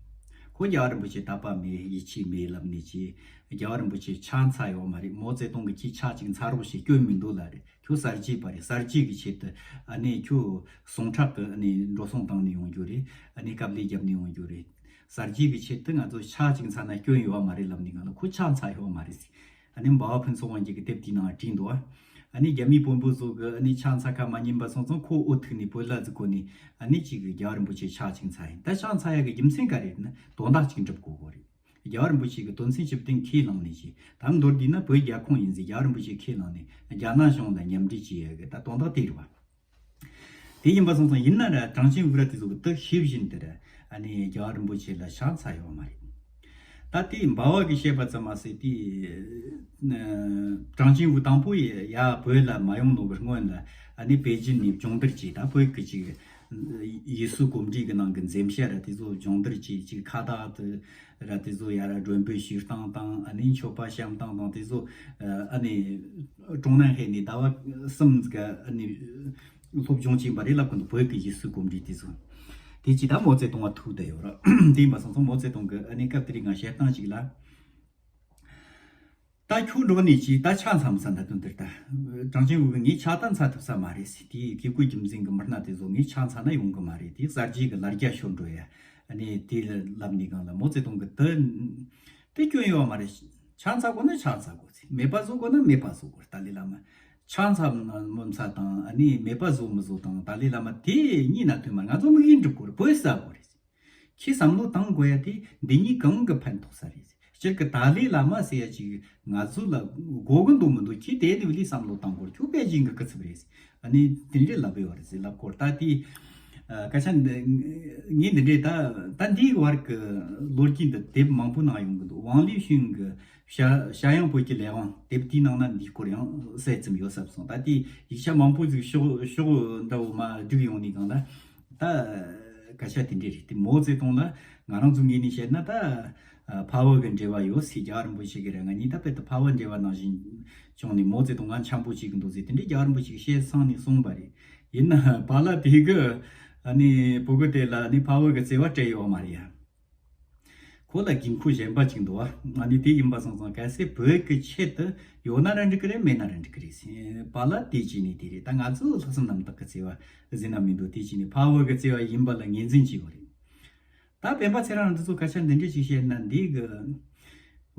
ཁོ་རྒྱལ་བ་རིན་པོ་ཆེ་དད་པ་མེད། ཡིད་ཆེས་མེད་ལབ་ནས་ཅིག་རྒྱལ་བ་རིན་པོ་ཆེ་ཕྱག་འཚལ་ཡོད་མ་རེད། མའོ་ཙེ་ཏུང་གིས་ཁྱེད་ཕྱག་ཅིག་འཚལ་རོགས་བྱེད། སྐྱོན་མི་འདུག་ལབ་རེད། ཁྱོད་གསར་བརྗེ་པ་རེད། གསར་བརྗེ་གི་ཆེད་དུ་ཨ་ནི་ཁྱོད་ཟུངས་ཁྲག་གི་ཨ་ནི་འགྲོ་སོང་བཏང་ནས་ཡོང་རྒྱུ་རེད། ཨ་ནི་དཀའ་ལས་བརྒྱབ་ནས་ཡོང་རྒྱུ་རེད། གསར་བརྗེ་གི་ཆེད་དུ་ང་ཚོ་ཕྱག་ཅིག་འཚལ་ན་སྐྱོན་ཡོད་མ་རེད་ལབ་ནས་གང་ལ་ཁོ་ཕྱག་འཚལ་ཡོད་མ་རེད་ཟེར། ཨ་ནི་འབའ་བ་ཕུན་ཚོགས་དབང་རྒྱལ་གི་དེབ་དེའི་ནང་བྲིས་འདུག་ཨ། ཨ་ནི་རྒྱ་མིའི་དཔོན་པོ་ཚོ་གི་ཨ་ནི་ཕྱག་འཚལ་ཁ་མ་ཉན་པ་སོང་ཙང་ཁོ་འུ་ཐུག་ནས་བོད་ལྭ་ཟིག་གོན་ནས་ཨ་ནི་ཅིག་གི་རྒྱལ་བ་རིན་པོ་ཆེ་ཕྱག་ཅིག་འཚལ་ཡིན། ད་ཕྱག་འཚལ་ཡ་གི་རྒྱུ་མཚན་ག་རེ་རེད་ན། དོན་དག་ཅིག་འགྲུབ་དགོས་གོ་རེད། རྒྱལ་བ་རིན་པོ་ཆེ་གི་དོན་ཚན་བཅུ་བདུན་ཁས་བླངས་ནས་ཅིག་ད་མདོར་བསྡུས་ན་བོད་རྒྱལ་ཁོངས་ཡིན་ཟེར་རྒྱལ་བ་རིན་པོ་ཆེ་ཁས་བླངས་ནས་རྒྱ་ནག་གཞུང་ལ་མཉམ་འབྲེལ་བྱེད་ཡ་གི་ད་དོན་དག་དེ་རེད་བ། དེ་ཡིན་པ་སོང་ཙང་ཡིན་ན་ར་ཀྲང་ཅིན་ཝུ་ར་དེ་ཚོ་གི་དུ་ཤེས་བཞིན་དུ་ར་ཨ་ནི་རྒྱལ་བ་རིན་པོ་ཆེ་ལ་ཕྱག་འཚལ་ཡོད་མ་རེད། ད་དེ་འབའ་བ་གི་བཤད་པ་ཙམ་མ་ཟད་དེ། ཀྲང་ཅིན་ཝུ་དང་པོ་ཡ་བོད་ལ་མ་ཡོང་ནོ་གི་སྔོན་ལ་ཨ་ནི་པེ་ཅིན་ནས་སྦྱོང་བརྡར་བྱས། ད་བོད་ཀྱི་ཅིག་ཡུལ་སྲོལ་གོམས་འདྲིས་ཀྱི་ནང་གི་འཛེམ་བྱ་ར་དེ་ཚོ་སྦྱོང་བརྡར་བྱས། ཅིག་ཁ་བཏགས་དུ་ར་དེ་ཚོ་ཡ་ར་མགྲོན་པོའི་ཞུས་སྟངས་དང་། ཨ་ནི་མཆོད་པ་བཤམས་སྟངས་དང་དེ་ཚོ་ཨ་ནི། ཀྲུང་ནན་ཧེ་ནི་ཟླ་བ་གསུམ་ག་ནི་སློབ་སྦྱོང་བྱིན་པ་རེད་ལབ་གི་འདུག་བོད་ཀྱི་ཡུལ་སྲོལ་གོམས་འདྲིས་དེ་ཚོ། དེ་ཅི་ད་མའོ་ཙེ་ཏུང་བ་ཐུག་བསྡད་ཡོད་ར། དེ་ཡིན་པ་སོང་ཙང་མའོ་ཙེ་ཏུང་གི་ཨ་ནི་སྐབས་དེ་རིང་ང་བཤད་སྟངས་ཅིག་ལ། ད་ཁྱོད་འགྲོ་ནས་ཅི་ད་ཕྱག་འཚལ་མི་འཚལ་ན་དོན་དེར་ད། ཀྲང་ཅིན་ཝུ་གི་ངས་ཕྱག་ད་འཚལ་ཐུབ་ས་མ་རེད་ཟེར། དེ་གི་གོ་རྒྱུ་མཚན་གི་མི་སྣ་དེ་ཚོ་ངས་ཕྱག་འཚལ་ན་ཡོང་གི་མ་རེད། དེ་གསར་བརྗེ་གི་ལ་རྒྱ་ཤོར་འགྲོ་ཡ། ཨ་ནི་དེ་ལབ་ནས་གང་ལ་མའོ་ཙེ་ཏུང་གི་དེ་དེ་སྐྱོན་ཡོད་མ་རེད། ཕྱག་འཚལ་དགོས་ན་ཕྱག་འཚལ་དགོས་ཚེ། མེད་པ་བཟོ་དགོས་ན་མེད་པ་བཟོ་དགོས། ཏཱ་ལའི་བླ་མ་ཕྱག་འཚལ་མི་འཚལ་དང་ཨ་ནི་མེད་པ་བཟོ་མི་བཟོ་དང་ཏཱ་ལའི་བླ་མ་དེ་གཉིས་ན་མཐུན་མ། ང་ཚོ་དམིགས་ཡུལ་འགྲུབ་དགོས་རེད། བོད་ཟ་དགོས་རེད། ཁྱེད་བསམ་བློ་བཏང་དགོས་ཡ་དེ་འདི་གཉིས་གང་གི་ཕན་ཐོགས་ས་རེད། སྤྱིར་གི་ཏཱ་ལའི་བླ་མ་ཟེར་ཡ་ཅིག་ང་ཚོ་ལ་དགོས་གི་འདུག་མི་འདུག་ཁྱེད་དེ་ནི་ལས་བསམ་བློ་བཏང་དགོས། ཁྱོད་པེ་ཅིང་གི་སྐུ་ཚབ་རེད། ཨ་ནི་དེ་འདྲས་ལབ་ཡོད་རེད་ཟེར་ལབ་སྐོར་ད་དེ། ཨ་སྐད་ཆ་འདི་ངས་འདི་འདྲས་ད་ད་འདིའི་བར་གི་ལོ་རྒྱུས་འདི་དེབ་མང་པོ་ནང་ཡོང་གི་འདུག་ཝང་ལི་ཤུན་གི་ ཤ- ཤ་ཡང་བོད་ཀྱི་ལས་དབང་དེབ་དེའི་ནང་ན་འདིའི་སྐོར་ཡང་གསལ་ཙམ་ཡོད་ཟབ་སོང་། ད་དེ་ཡིག་ཆ་མང་པོ་ཟིག་ཕྱོགས་ཕྱོགས་འདྲ་བོ་མ་བསྒྲིགས་ཡོང་ནས་གང་ལ་ད་སྐད་ཆ་དེ་འདྲས་རེད། དེ་མའོ་ཙེ་ཏུང་ལ་ང་རང་ཚོ་ངོས་ནས་བཤད་ན་ད་ཕ་བོད་ཀྱི་འབྲེལ་བ་ཡོད་སའི་རྒྱལ་བ་རིན་པོ་ཆེ་གི་རེད། ང་གཉིས་ད་དཔེ་ད་ཕ་བོད་འབྲེལ་བ་ནང་བཞིན་བྱུང་ནས་མའོ་ཙེ་ཏུང་ང་འཆམ་པོ་བྱེད་གི་འདུག་ཟེར། དེ་འདྲས་རྒྱལ་བ་རིན་པོ་ཆེ་གི་བཤད་སོང་ནས་གསུངས་པ་རེད། ཡིན་ན་པཱ་ལགས་དེ་གི་ཨ་ནི་བུ་གུ་དེ་ལ་ཨ་ནི་ཕ་བོད་ཀྱི་བརྩེ་བ་སྤྲད་ཡོད་མ་རེད་ཡ། ཁོ་ལ་དགོས་མཁོ་གཞན་པ་ཅིག་འདུག་བ། ཨ་ནི་དེ་ཡིན་པ་སོང་ཙང་གལ་སྲིད་བོད་ཀྱི་ཆེད་དུ་ཡོད་ན་ར་འགྲིག་གི་རེད། མེད་ན་ར་འགྲིག་གི་རེད་ཟེར། པཱ་ལགས་དེ་བྱས་ནས་དེ་རེད། ད་ང་ཚོ་ལྷག་བསམ་རྣམ་དག་གི་བརྩེ་བ་ཟིན་ན་མི་འདུག་དེ་བྱས་ནས་ཕ་བོད་ཀྱི་བརྩེ་བ་ཡིན་པ་ལ་ངོས་འཛིན་བྱས་པ་རེད། ད་སྤེན་པ་ཚེ་རིང་འདི་ཚོ་སྐད་ཆ་འདི་འདྲ་ཞིག་བཤད་ན་འདི་གི་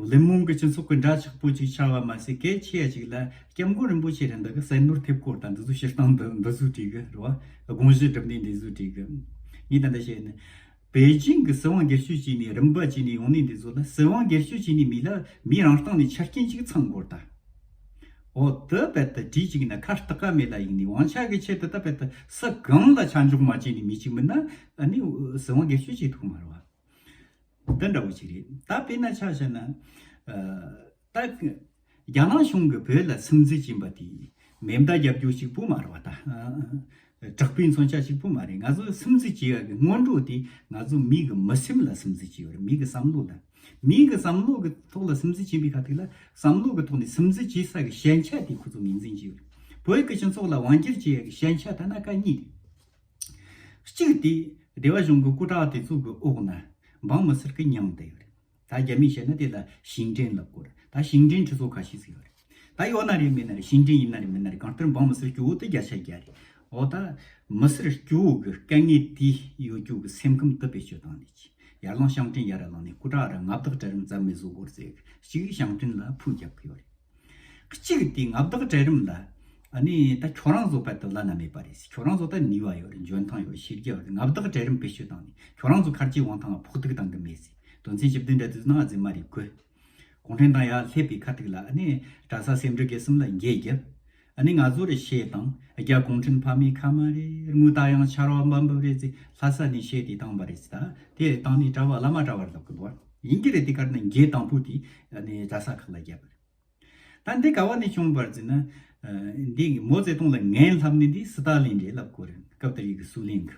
བླུན་རྨོངས་ཀྱི་སྤྱི་ཚོགས་ཀྱི་འདྲ་ཆགས་པོ་ཅིག་ཆགས་པ་མ་ཟད། གལ་ཆེ་ཡ་ཅིག་ལ་སྐྱབས་མགོན་རིན་པོ་ཆེ་རེད་འདི་གི་སེམས་ནོར་ཐེབས་སྐོར་དང་འདི་ཚོ་སྤྱིར་བཏང་འདི་འདི་ཚོ་བྲིས་གི་རེད་བ། དགོངས་གཞི་སྒྲུབ་ནས་འདི་ཚོ་བྲིས་གི། ངས་ད་ལྟ་བཤད་ནི། པེ་ཅིང་གི་སྲིད་དབང་སྒེར་གཅོད་བྱས་ནས་རིམ་པ་བྱས་ནས་ཡོང་ནས་འདི་ཚོ་ལ། སྲིད་དབང་སྒེར་གཅོད་བྱས་ནས་མི་ལ་མི་རང་སྟེང་ནས་ཆ་རྐྱེན་ཅིག་ཚང་དགོས་ད། འོ་དེ་བས་ད་བྲིས་ཅིག་ན་ཁ་སྟག་ག་མེད་ལ་ཡིན་ནི། དབང་ཆ་གི་ཆེད་དུ་ད་བས་ད་སུ་གང་ལ་ཆ་འཇོག་མ་བྱས་ནི་མི་གཅིག་མིན་ན་ཨ་ནི་སྲིད་དབང་སྒེར་གཅོད་བྱེད་ཐུབ་མ་རེད་བ། འདི་འདྲ་བོ་ཞིག་རེད། ད་དཔེར་ན་ཆ་བཞག་ན། ཨ་ད་རྒྱ་ནག་གཞུང་གིས་བོད་ལ་སིམ་འཛུལ་བྱིན་པ་དེ་མེ་མདའ་རྒྱབ་རྒྱུ་ཞིག་པོ་མ་རེད་བ། ད་དྲག་པོའི་མཚོན་ཆ་ཞིག་པོ་མ་རེད། ང་ཚོ་སིམ་འཛུལ་བྱེད་ཡག་གི་སྔོན་འགྲོ་དེ་ང་ཚོ་མི་གི་མི་སེམས་ལ་སིམ་འཛུལ་བྱས་ཡོད་རེད། མི་གི་བསམ་བློ་ལ། མི་གི་བསམ་བློ་གི་ཐོག་ལ་སིམ་འཛུལ་བྱེད་པའི་ཁ་ཐུག་ལ་བསམ་བློ་གི་ཐོག་ནས་སིམ་འཛུལ་བྱེད་ས་གི་ཞན་ཆ་དེ་ཁོ་ཚོ་ངོས་འཛིན་བྱས་ཡོད་རེད། བོད་ཀྱི་སྤྱི་ཚོགས་ལ་དབང་སྒྱུར་བྱེད་ཡག་གི་ཞན་ཆ་ད་ན་ཀ་གཉིས་རེད། གཅིག་དེ་སྡེ་བ་གཞུང་གི་སྐུ་དྲག་དེ་ཚོ་གི་འོག་ན་འབངས་མི་སེར་གི་མྱིང་བཏགས་ཡོད་རེད། ད་རྒྱ་མིས་བཤད་ན་དེ་ལ་ཞིང་བྲན་ལབ་གོ་རེད། ད་ཞིང་བྲན་ཁྲི་ཚོ་ཁ་ཤས་ཟིག་ཡོད་རེད། ད་ཡོད་ན་རེད་མེད་ན་རེད། ཞིང་བྲན་ཡིན་ན་རེད་མིན་ན་རེད། གང་ལྟར་འབངས་མི་སེར་སྐྱོ་བོ་དེ་བརྒྱ་ཆ་བརྒྱ་རེད། འོ་ད་མི་སེར་སྐྱོ་བོ་གི་དཀའ་ངལ་དེ་ཡོད་རྒྱུ་གི་སེམས་ཁམས་དེ་བེད་སྤྱོད་བཏང་ནས་ཀྱི་ཡར་ལངས་ཞིང་བྲན་ཡར་ལངས་ནས་སྐུ་དྲག་ར་མངའ་བདག་གྲལ་རིམ་རྩ་མེད་བཟོ་དགོས་རེད་ཟེར། གཅིག་ཞིང་བྲན་ལ་ཕུགས་རྒྱབ་གི་ཡོད་རེད། གཅིག་དེ་མངའ་བདག་གྲལ་རིམ་ལ་ཨ་ནི་ད་ཁྱོད་རང་ཚོ་བར་དུ་བླ་ན་མེད་པ་རེད། ཁྱོད་རང་ཚོ་ད་ནུས་པ་ཡོད་རེད། འཇོན་ཐང་ཡོད་རེད། ཤེས་རྒྱ་ཡོད་རེད། མངའ་བདག་གྲལ་རིམ་བེད་སྤྱོད་བཏང་ནས་ཁྱོད་རང་ཚོ་ཁར་གྱི་དབང་ཐང་ལ་ཕོག་ཐུག་བཏང་གི་མེད་ཟེར། དོན་ཚན་བཅུ་བདུན་འདྲ་དེ་ཚོ་ནང་རྫུན་མ་རེད་གོ། གུང་ཁྲན་ཏང་ཡར་སླེབས་པའི་ཁ་ཐུག་ལ་ཨ་ནི་གྲྭ་ས་སེ་འབྲུ་དགེ་གསུམ་ལ་འགྱེད་རྒྱབ། ཨ་ནི་ང་ཚོ་རེ་བཤད་དང་རྒྱ་གུང་ཁྲན་ཕ་མའི་ཁ་མ་རེད། དངུལ་ད་ཡང་ཆར་བ་འབབ་འབབ་རེད་ཟེར་ལྷ་ས་ནས་བཤད་དེ་བཏང་བ་རེད་ཟེར། ད་དེ་བཏང་ནས་གྲྭ་པ་བླ་མ་གྲྭ་པར་ལབ་གི་འདུག་བ། ཡིན་གྱི་རེད། དེ་གར་ནས་འགྱེད་དང་པོ་དེ་ཨ་ནི་གྲྭ་ས་ཁག་ལ་བརྒྱབ་པ་རེད། ད་འདི་ག་བ་ནས་བྱུང་བར་ཟེར་ན། ཨ་འདི་མའོ་ཙེ་ཏུང་ལ་ངན་ལྷབ་ནི་འདི་སི་ཏཱ་ལིན་རེད་ལབ་དགོས་རེད། སྐབས་དེར་ཡི་གི་སུའུ་ལེན་གི།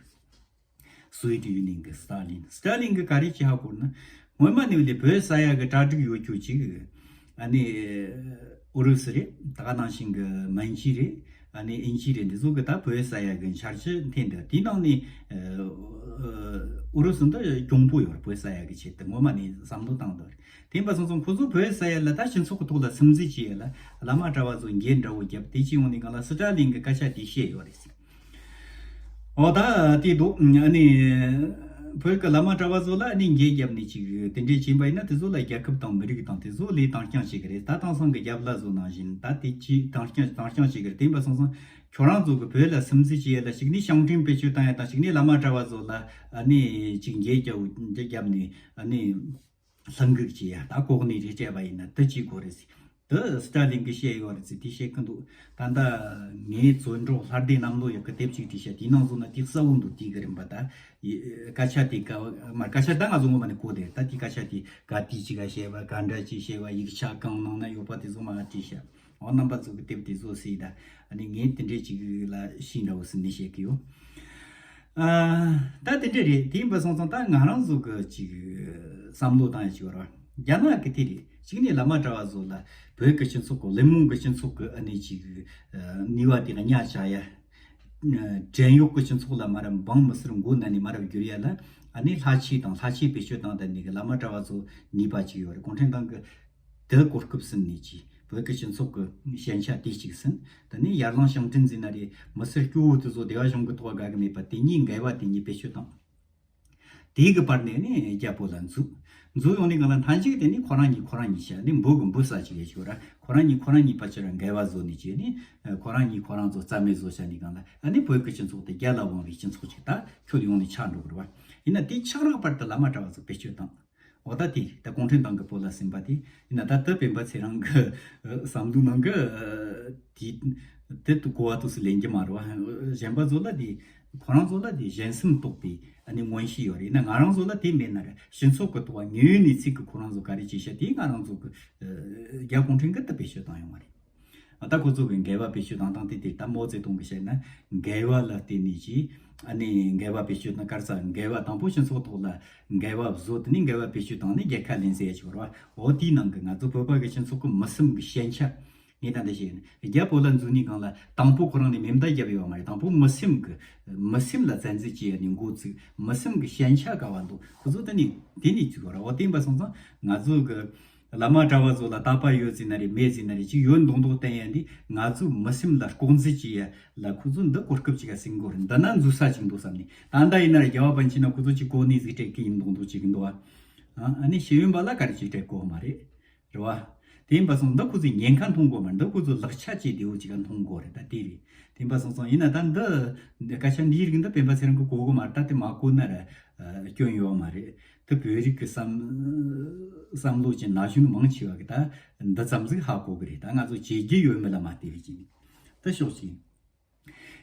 སུའེ་ཏི་ཡུ་ནིན་གི་སི་ཏཱ་ལིན། སི་ཏཱ་ལིན་གི་ག་རེ་བྱེད་ཧ་གོ་ན། སྔོན་མ་ནས་ལས་བོད་ས་ཡ་གི་གྲ་སྒྲིག་ཡོད་རྒྱུ་ཅིག་ཨ་ནི་ཨུ་རུ་སུ་རེད། ད་ག་ནང་བཞིན་གི་མན་ཇུ་རེད། ཨ་ནི་ཨིན་ཇི་རེད། འདི་ཚོ་གི་ད་བོད་ས་ཡ་གི་འཆར་གཞི་འཐེན་འདུག་དེའི་ནང་ནས་ཨུ་རུ་སུ་འདི་གྱོང་པོ་ཡོད་རེད། བོད་ས་ཡ་གི་ཆེད་དུ་སྔོན་མ་ནས་བསམ་བློ་བཏང་འདུག་དེ་ཡིན་པ་སོང་ཙང་ཁོ་ཚོ་བོད་ས་ཡ་ལ་ད་སྤྱི་ཚོགས་ཀྱི་ཐོག་ལ་སིམ་འཛུལ་བྱས་ཡ་ལ་བླ་མ་གྲྭ་པ་ཚོ་འགྱེད་འདྲ་བོ་བརྒྱབ། དེ་ཅི་ཡོང་ནས་གང་ལ་སི་ཏཱ་ལིན་གྱི་སྐད་ཆ་དེ་བཤད་ཡོད་རེད། འོ་ད་དེ་འདུག་ཨ་ནི་བོད་ཀྱི་བླ་མ་གྲྭ་པ་ཚོ་ལ་ཨ་ནི་འགྱེད་བརྒྱབ་ནས་ཅིག་དེ་འདྲས་བྱིན་པ་ཡིན་ན་དེ་ཚོ་ལ་རྒྱལ་ཁབ་དང་མི་རིགས་དང་དེ་ཚོ་ལས་དྭངས་ཤིང་བྱེད་ཀྱི་རེད། ད་དེང་སང་གི་རྒྱབ་ལ་བཟོ་ནང་བཞིན་ད་དེ་ཅི་དྭངས་ཤིང་དྭངས་ཤིང་བྱེད་ཀྱི་རེད། དེ་ཡིན་པ་སོང་ཙང་ཁྱོད་རང་ཚོ་གི་བོད་ལ་སིམ་འཛུལ་བྱེད་ཡ་ལ་གཅིག་ནི་ཞིང་བྲན་བེད་སྤྱོད་བཏང་ཡ་དང་། གཅིག་ནི་བླ་མ་གྲྭ་པ་ཚོ་ལ་ཨ་ནི་ཅིག་འགྱེད་བརྒྱབ་བརྒྱབ་ནས་ཨ་ནི། ལྷུང་གུག་ཅིག་ཡ་ད་ལྐོག་ནས་རེ་སྤྲད་པ་ཡིན་ན་དེ་ཅིག་དགོས་རེད་ཟེར། དེ་སི་ཏཱ་ལིན་གྱིས་བཤད་ཡོད་རེད་ཟེར། དེ་བཤད་ཀྱི་འདུག་ད་ལྟ་ངའི་བརྩོན་འགྲུས་ལྷ་སྡེ་གནམ་ལོ་ཡག་གི་དེབ་ཅིག་བྲིས་ཤག་དེའི་ནང་བཟོ་ན་དེ་གསལ་བོ་འདུག་དེ་གི་རིམ་པ་ད་སྐད་ཆ་དེ་ག་མ་སྐད་ཆ་ད་ང་ཚོ་ངོ་མ་ནས་གོ་བསྡད། ད་དེ་སྐད་ཆ་དེ་ག་དུས་ཅིག་ག་བཤད་པ། ག་འདྲ་ཅིག་བཤད་པ། ཡིག་ཆ་གང་ནང་ན་ཡོད་པ་དེ་ཚོ་མར་བྲིས་ཤག་འོ་རྣམ་པ་ཚོ་གི་དེབ་དེ་བཟོ་སྲིད་ད། ཨ་ནི་ངས་དེ་འདྲས་ཅིག་ལ་ཤིང་འདྲ་བོ་ཟིན་ནས་བཤད་ཀྱི་ཡོད། ཨ་ད་དེ་འདྲས་རེད། དེ་ཡིན་པ་སོང་ཙང་ད་ང་རང་ཚོ་གི་ཅིག་བསམ་བློ་བཏང་ཡ་ཅིག་ཡོད་ར། རྒྱ་ནག་གི་དེ་རེད། གཅིག་ནས་བླ་མ་གྲྭ་པ་ཚོ་ལ་བོད་ཀྱི་སྤྱི་ཚོགས་ཀྱི་བླུན་རྨོངས་ཀྱི་སྤྱི་ཚོགས་ཀྱི་ཨ་ནི་ཅིག་ནུས་པ་དེ་གཉའ་བཅག་ཡ། བྲན་གཡོག་གི་སྤྱི་ཚོགས་ལ་མར་འབངས་མི་སེར་མགོ་མནན་ནས་མར་བསྒྱུར་ཡ་ལ་ཨ་ནི་ལྷ་ཆོས་དང་ལྷ་ཆོས་བེད་སྤྱོད་བཏང་བསྡད་ནི་གི་བླ་མ་གྲྭ་པ་ཚོ་ནུས་པ་ཅིག་ཡོད་རེད། གུང་ཁྲན་ཏང་གི་དེ་གོ་སྐབས་ཟིན་ནས་ཀྱིས་བོད་ཀྱི་སྤྱི་ཚོགས་ཀྱི་ཞན་ཆ་དེ་གཅིག་ཟིན། དེ་ནས་ཡར་ལངས་ཞིང་བྲན་ཟིན་ན་རེད། མི་སེར་སྐྱོ་བོ་དེ་ཚོ་སྡེ་བ་གཞུང་གི་ཐོག་དགའ་གི་མེད་པ་དེ་གཉིས་འགལ་བ་དེ་གཉིས་བེད་སྤྱོད་བཏང་། དེའི་གི་བར་ནས་ནི་རྒྱལ་པོ་ལ་འཛུལ། འཛུལ་ཡོང་ནས་གང་ལ་མཐའ་མཇུག་དེ་ནི་ཁོ་རང་གཉིས་ཁོ་རང་གཉིས་བྱས་ནི་འབུ་གི་འབུ་ས་ཅིག་ཡེ་ཆོག་ར། ཁོ་རང་གཉིས་ཁོ་རང་གཉིས་ཕལ་ཆེར་འགལ་བ་བཟོ་ནས་བྱས་ནི་ཁོ་རང་གཉིས་ཁོ་རང་ཚོ་རྩ་མེད་བཟོ་བྱ་ནི་གང་ལ་ཨ་ནི་བོད་ཀྱི་སྤྱི་ཚོགས་དེ་རྒྱ་ལ་དབང་བའི་སྤྱི་ཚོགས་ཅིག་ད་ཁྱོད་ཡོང་ནས་ཆགས་འགྲོ་གི་རེད་བ། ཡིན་ན་དེ་ཆགས་རག་བར་དུ་བླ་མ་གྲྭ་པ་ཚོ་བེད་སྤྱོད་བཏང་། འོ་ད་དེ་ད་གུང་ཁྲན་ཏང་གི་བོད་ལ་ཟིན་པ་དེ་ཡིན་ན་ད་དེ་སྤེན་པ་ཚེ་རིང་གི་བསམ་བློའི་ནང་གི་དེ་དེ་གོ་བ་ཏོག་ཙམ་ལེན་གྱི་མ་རེད་བ། གཞན་པ་ཚོ་ལ་དེ་ཁོ་རང་ཚོ་ལ་དེ་གཞན་སེམས་རྟོགས་པའི་ ནི་མངོན་ཤེས་ཡོད་རེད། ན་ང་རང་ཚོ་ལ་དེ་མེད་ན་ར་སྤྱི་ཚོགས་ཀྱི་ཐོག་ཉེ་བའི་གནས་ཚུལ་གྱི་ཁོ་རང་ཚོ་ག་རེ་བྱེད་ཤ་དེ་ང་རང་ཚོ་གི་རྒྱ་གུང་ཁྲན་གྱི་དུ་བེད་སྤྱོད་བཏང་ཡོང་བ་རེད། ད་ཁོ་ཚོ་གི་འགལ་བ་བེད་སྤྱོད་བཏང་སྟངས་དེ་དེ་ད་མའོ་ཙེ་ཏུང་གི་བཤད་ན་འགལ་བ་ལ་བརྟེན་ནས་ཀྱིས་ཨ་ནི་འགལ་བ་བེད་སྤྱོད་དང་དཀར་ས་འགལ་བ་དང་པོ་སྤྱི་ཚོགས་ཐོག་ལ་འགལ་བ་བཟོ། དེ་ནས་འགལ་བ་བེད་སྤྱོད་བཏང་ནས་རྒྱལ་ཁ་ལེན་ཟེར་ཡ་ཅིག་ཡོད་རེད་བ། འོ་དེའི་ནང་གི་ང་ཚོ་བོད་པ་གི་སྤྱི་ཚོགས་ཀྱི་མི་སེམས་ཀྱི་ཞན་ཆ། ངས་ད་འདི་བཤད་ཡིན། རྒྱ་བོད་ལ་འཛུལ་ནས་གང་ལ་དང་པོ་ཁོ་རང་ནས་མེ་མདའ་བརྒྱབ་ཡོད་མ་རེད། དང་པོ་མི་སེམས་ཀྱི་མི་སེམས་ལ་བཙན་འཛུལ་བྱས་ནས་འགོ་བཙུགས། མི་སེམས་ཀྱི་ཞན་ཆ་ག་བ་འདུག་ཁོ་ཚོ་དེ་ནས་དེ་ནས་བཙུགས་པ་རེད། འོ་དེ་ཡིན་པ་སོང་ཙང་ང་ཚོ་གི་བླ་མ་གྲྭ་བ་ཚོ་ལ་དད་པ་ཡོད་ཟེར་ན་རེད་མེད་ཟེར་ན་རེད། ཅིག་ཡོད་མདོག་མདོག་བསྟན་ཡ་འདི་ང་ཚོའི་མི་སེམས་ལ་ལྐོག་འཛུལ་བྱས་ཡ་ལ་ཁོ་ཚོ་འདི་གོ་སྐབས་ཅིག་ག་ཟིན་དགོས་རེད། འདི་ན་འཛུལ་ས་ཅིག་འདུག་བསམ་ནས། ད་ལྟ་ཡིན་ན་རེད་རྒྱ་བ་པན་ཆེ་ན་ཁོ་ཚོ་ཅིག་གོ་གནས་ཟིག་སྤྲད་གི་ཡིན་མདོག་མདོག་ཅིག་འདུག་ཨ་ནི་ཤེས་ཡོན་པ་ལ་ག་རེ་ཅིག་སྤྲད་གོ་མ་རེད། རེད་བ། དེ་ཡིན་པ་སོང་འདི་ཁོ་ཚོས་ཉེན་ཁ་མཐོང་དགོས་མ་རེད། འདི་ཁོ་ཚོས་ལག་ཆ་བཅས་བདེ་བོ་ཅིག་ག་མཐོང་དགོས་རེད། ད་དེ་རེད། དེ་ཡིན་པ་སོང་ཙང་ཡིན་ན་ད་འདི་འདི་སྐད་ཆ་འདིའི་རིགས་འདི་སྤེན་པ་ཚེ་རིང་གིས་གོ་གི་མ་རེད། ད་དེ་མ་གོ་ན་ར་སྐྱོན་ཡོད་མ་རེད། དེ་བོད་རིགས་ཀྱི་བསམ་བསམ་བློ་ཅན་ན་གཞོན་མང་ཆེ་བ་གི་ད་འདི་ཙམ་ཟིག་ཧ་གོ་གི་རེད། ད་ང་ཚོ་བྱེད་རྒྱུ་ཡོད་མེད་ལ་མ་ལྟོས་པའི་ཅིག་ད་ཕྱོགས་ཅིག་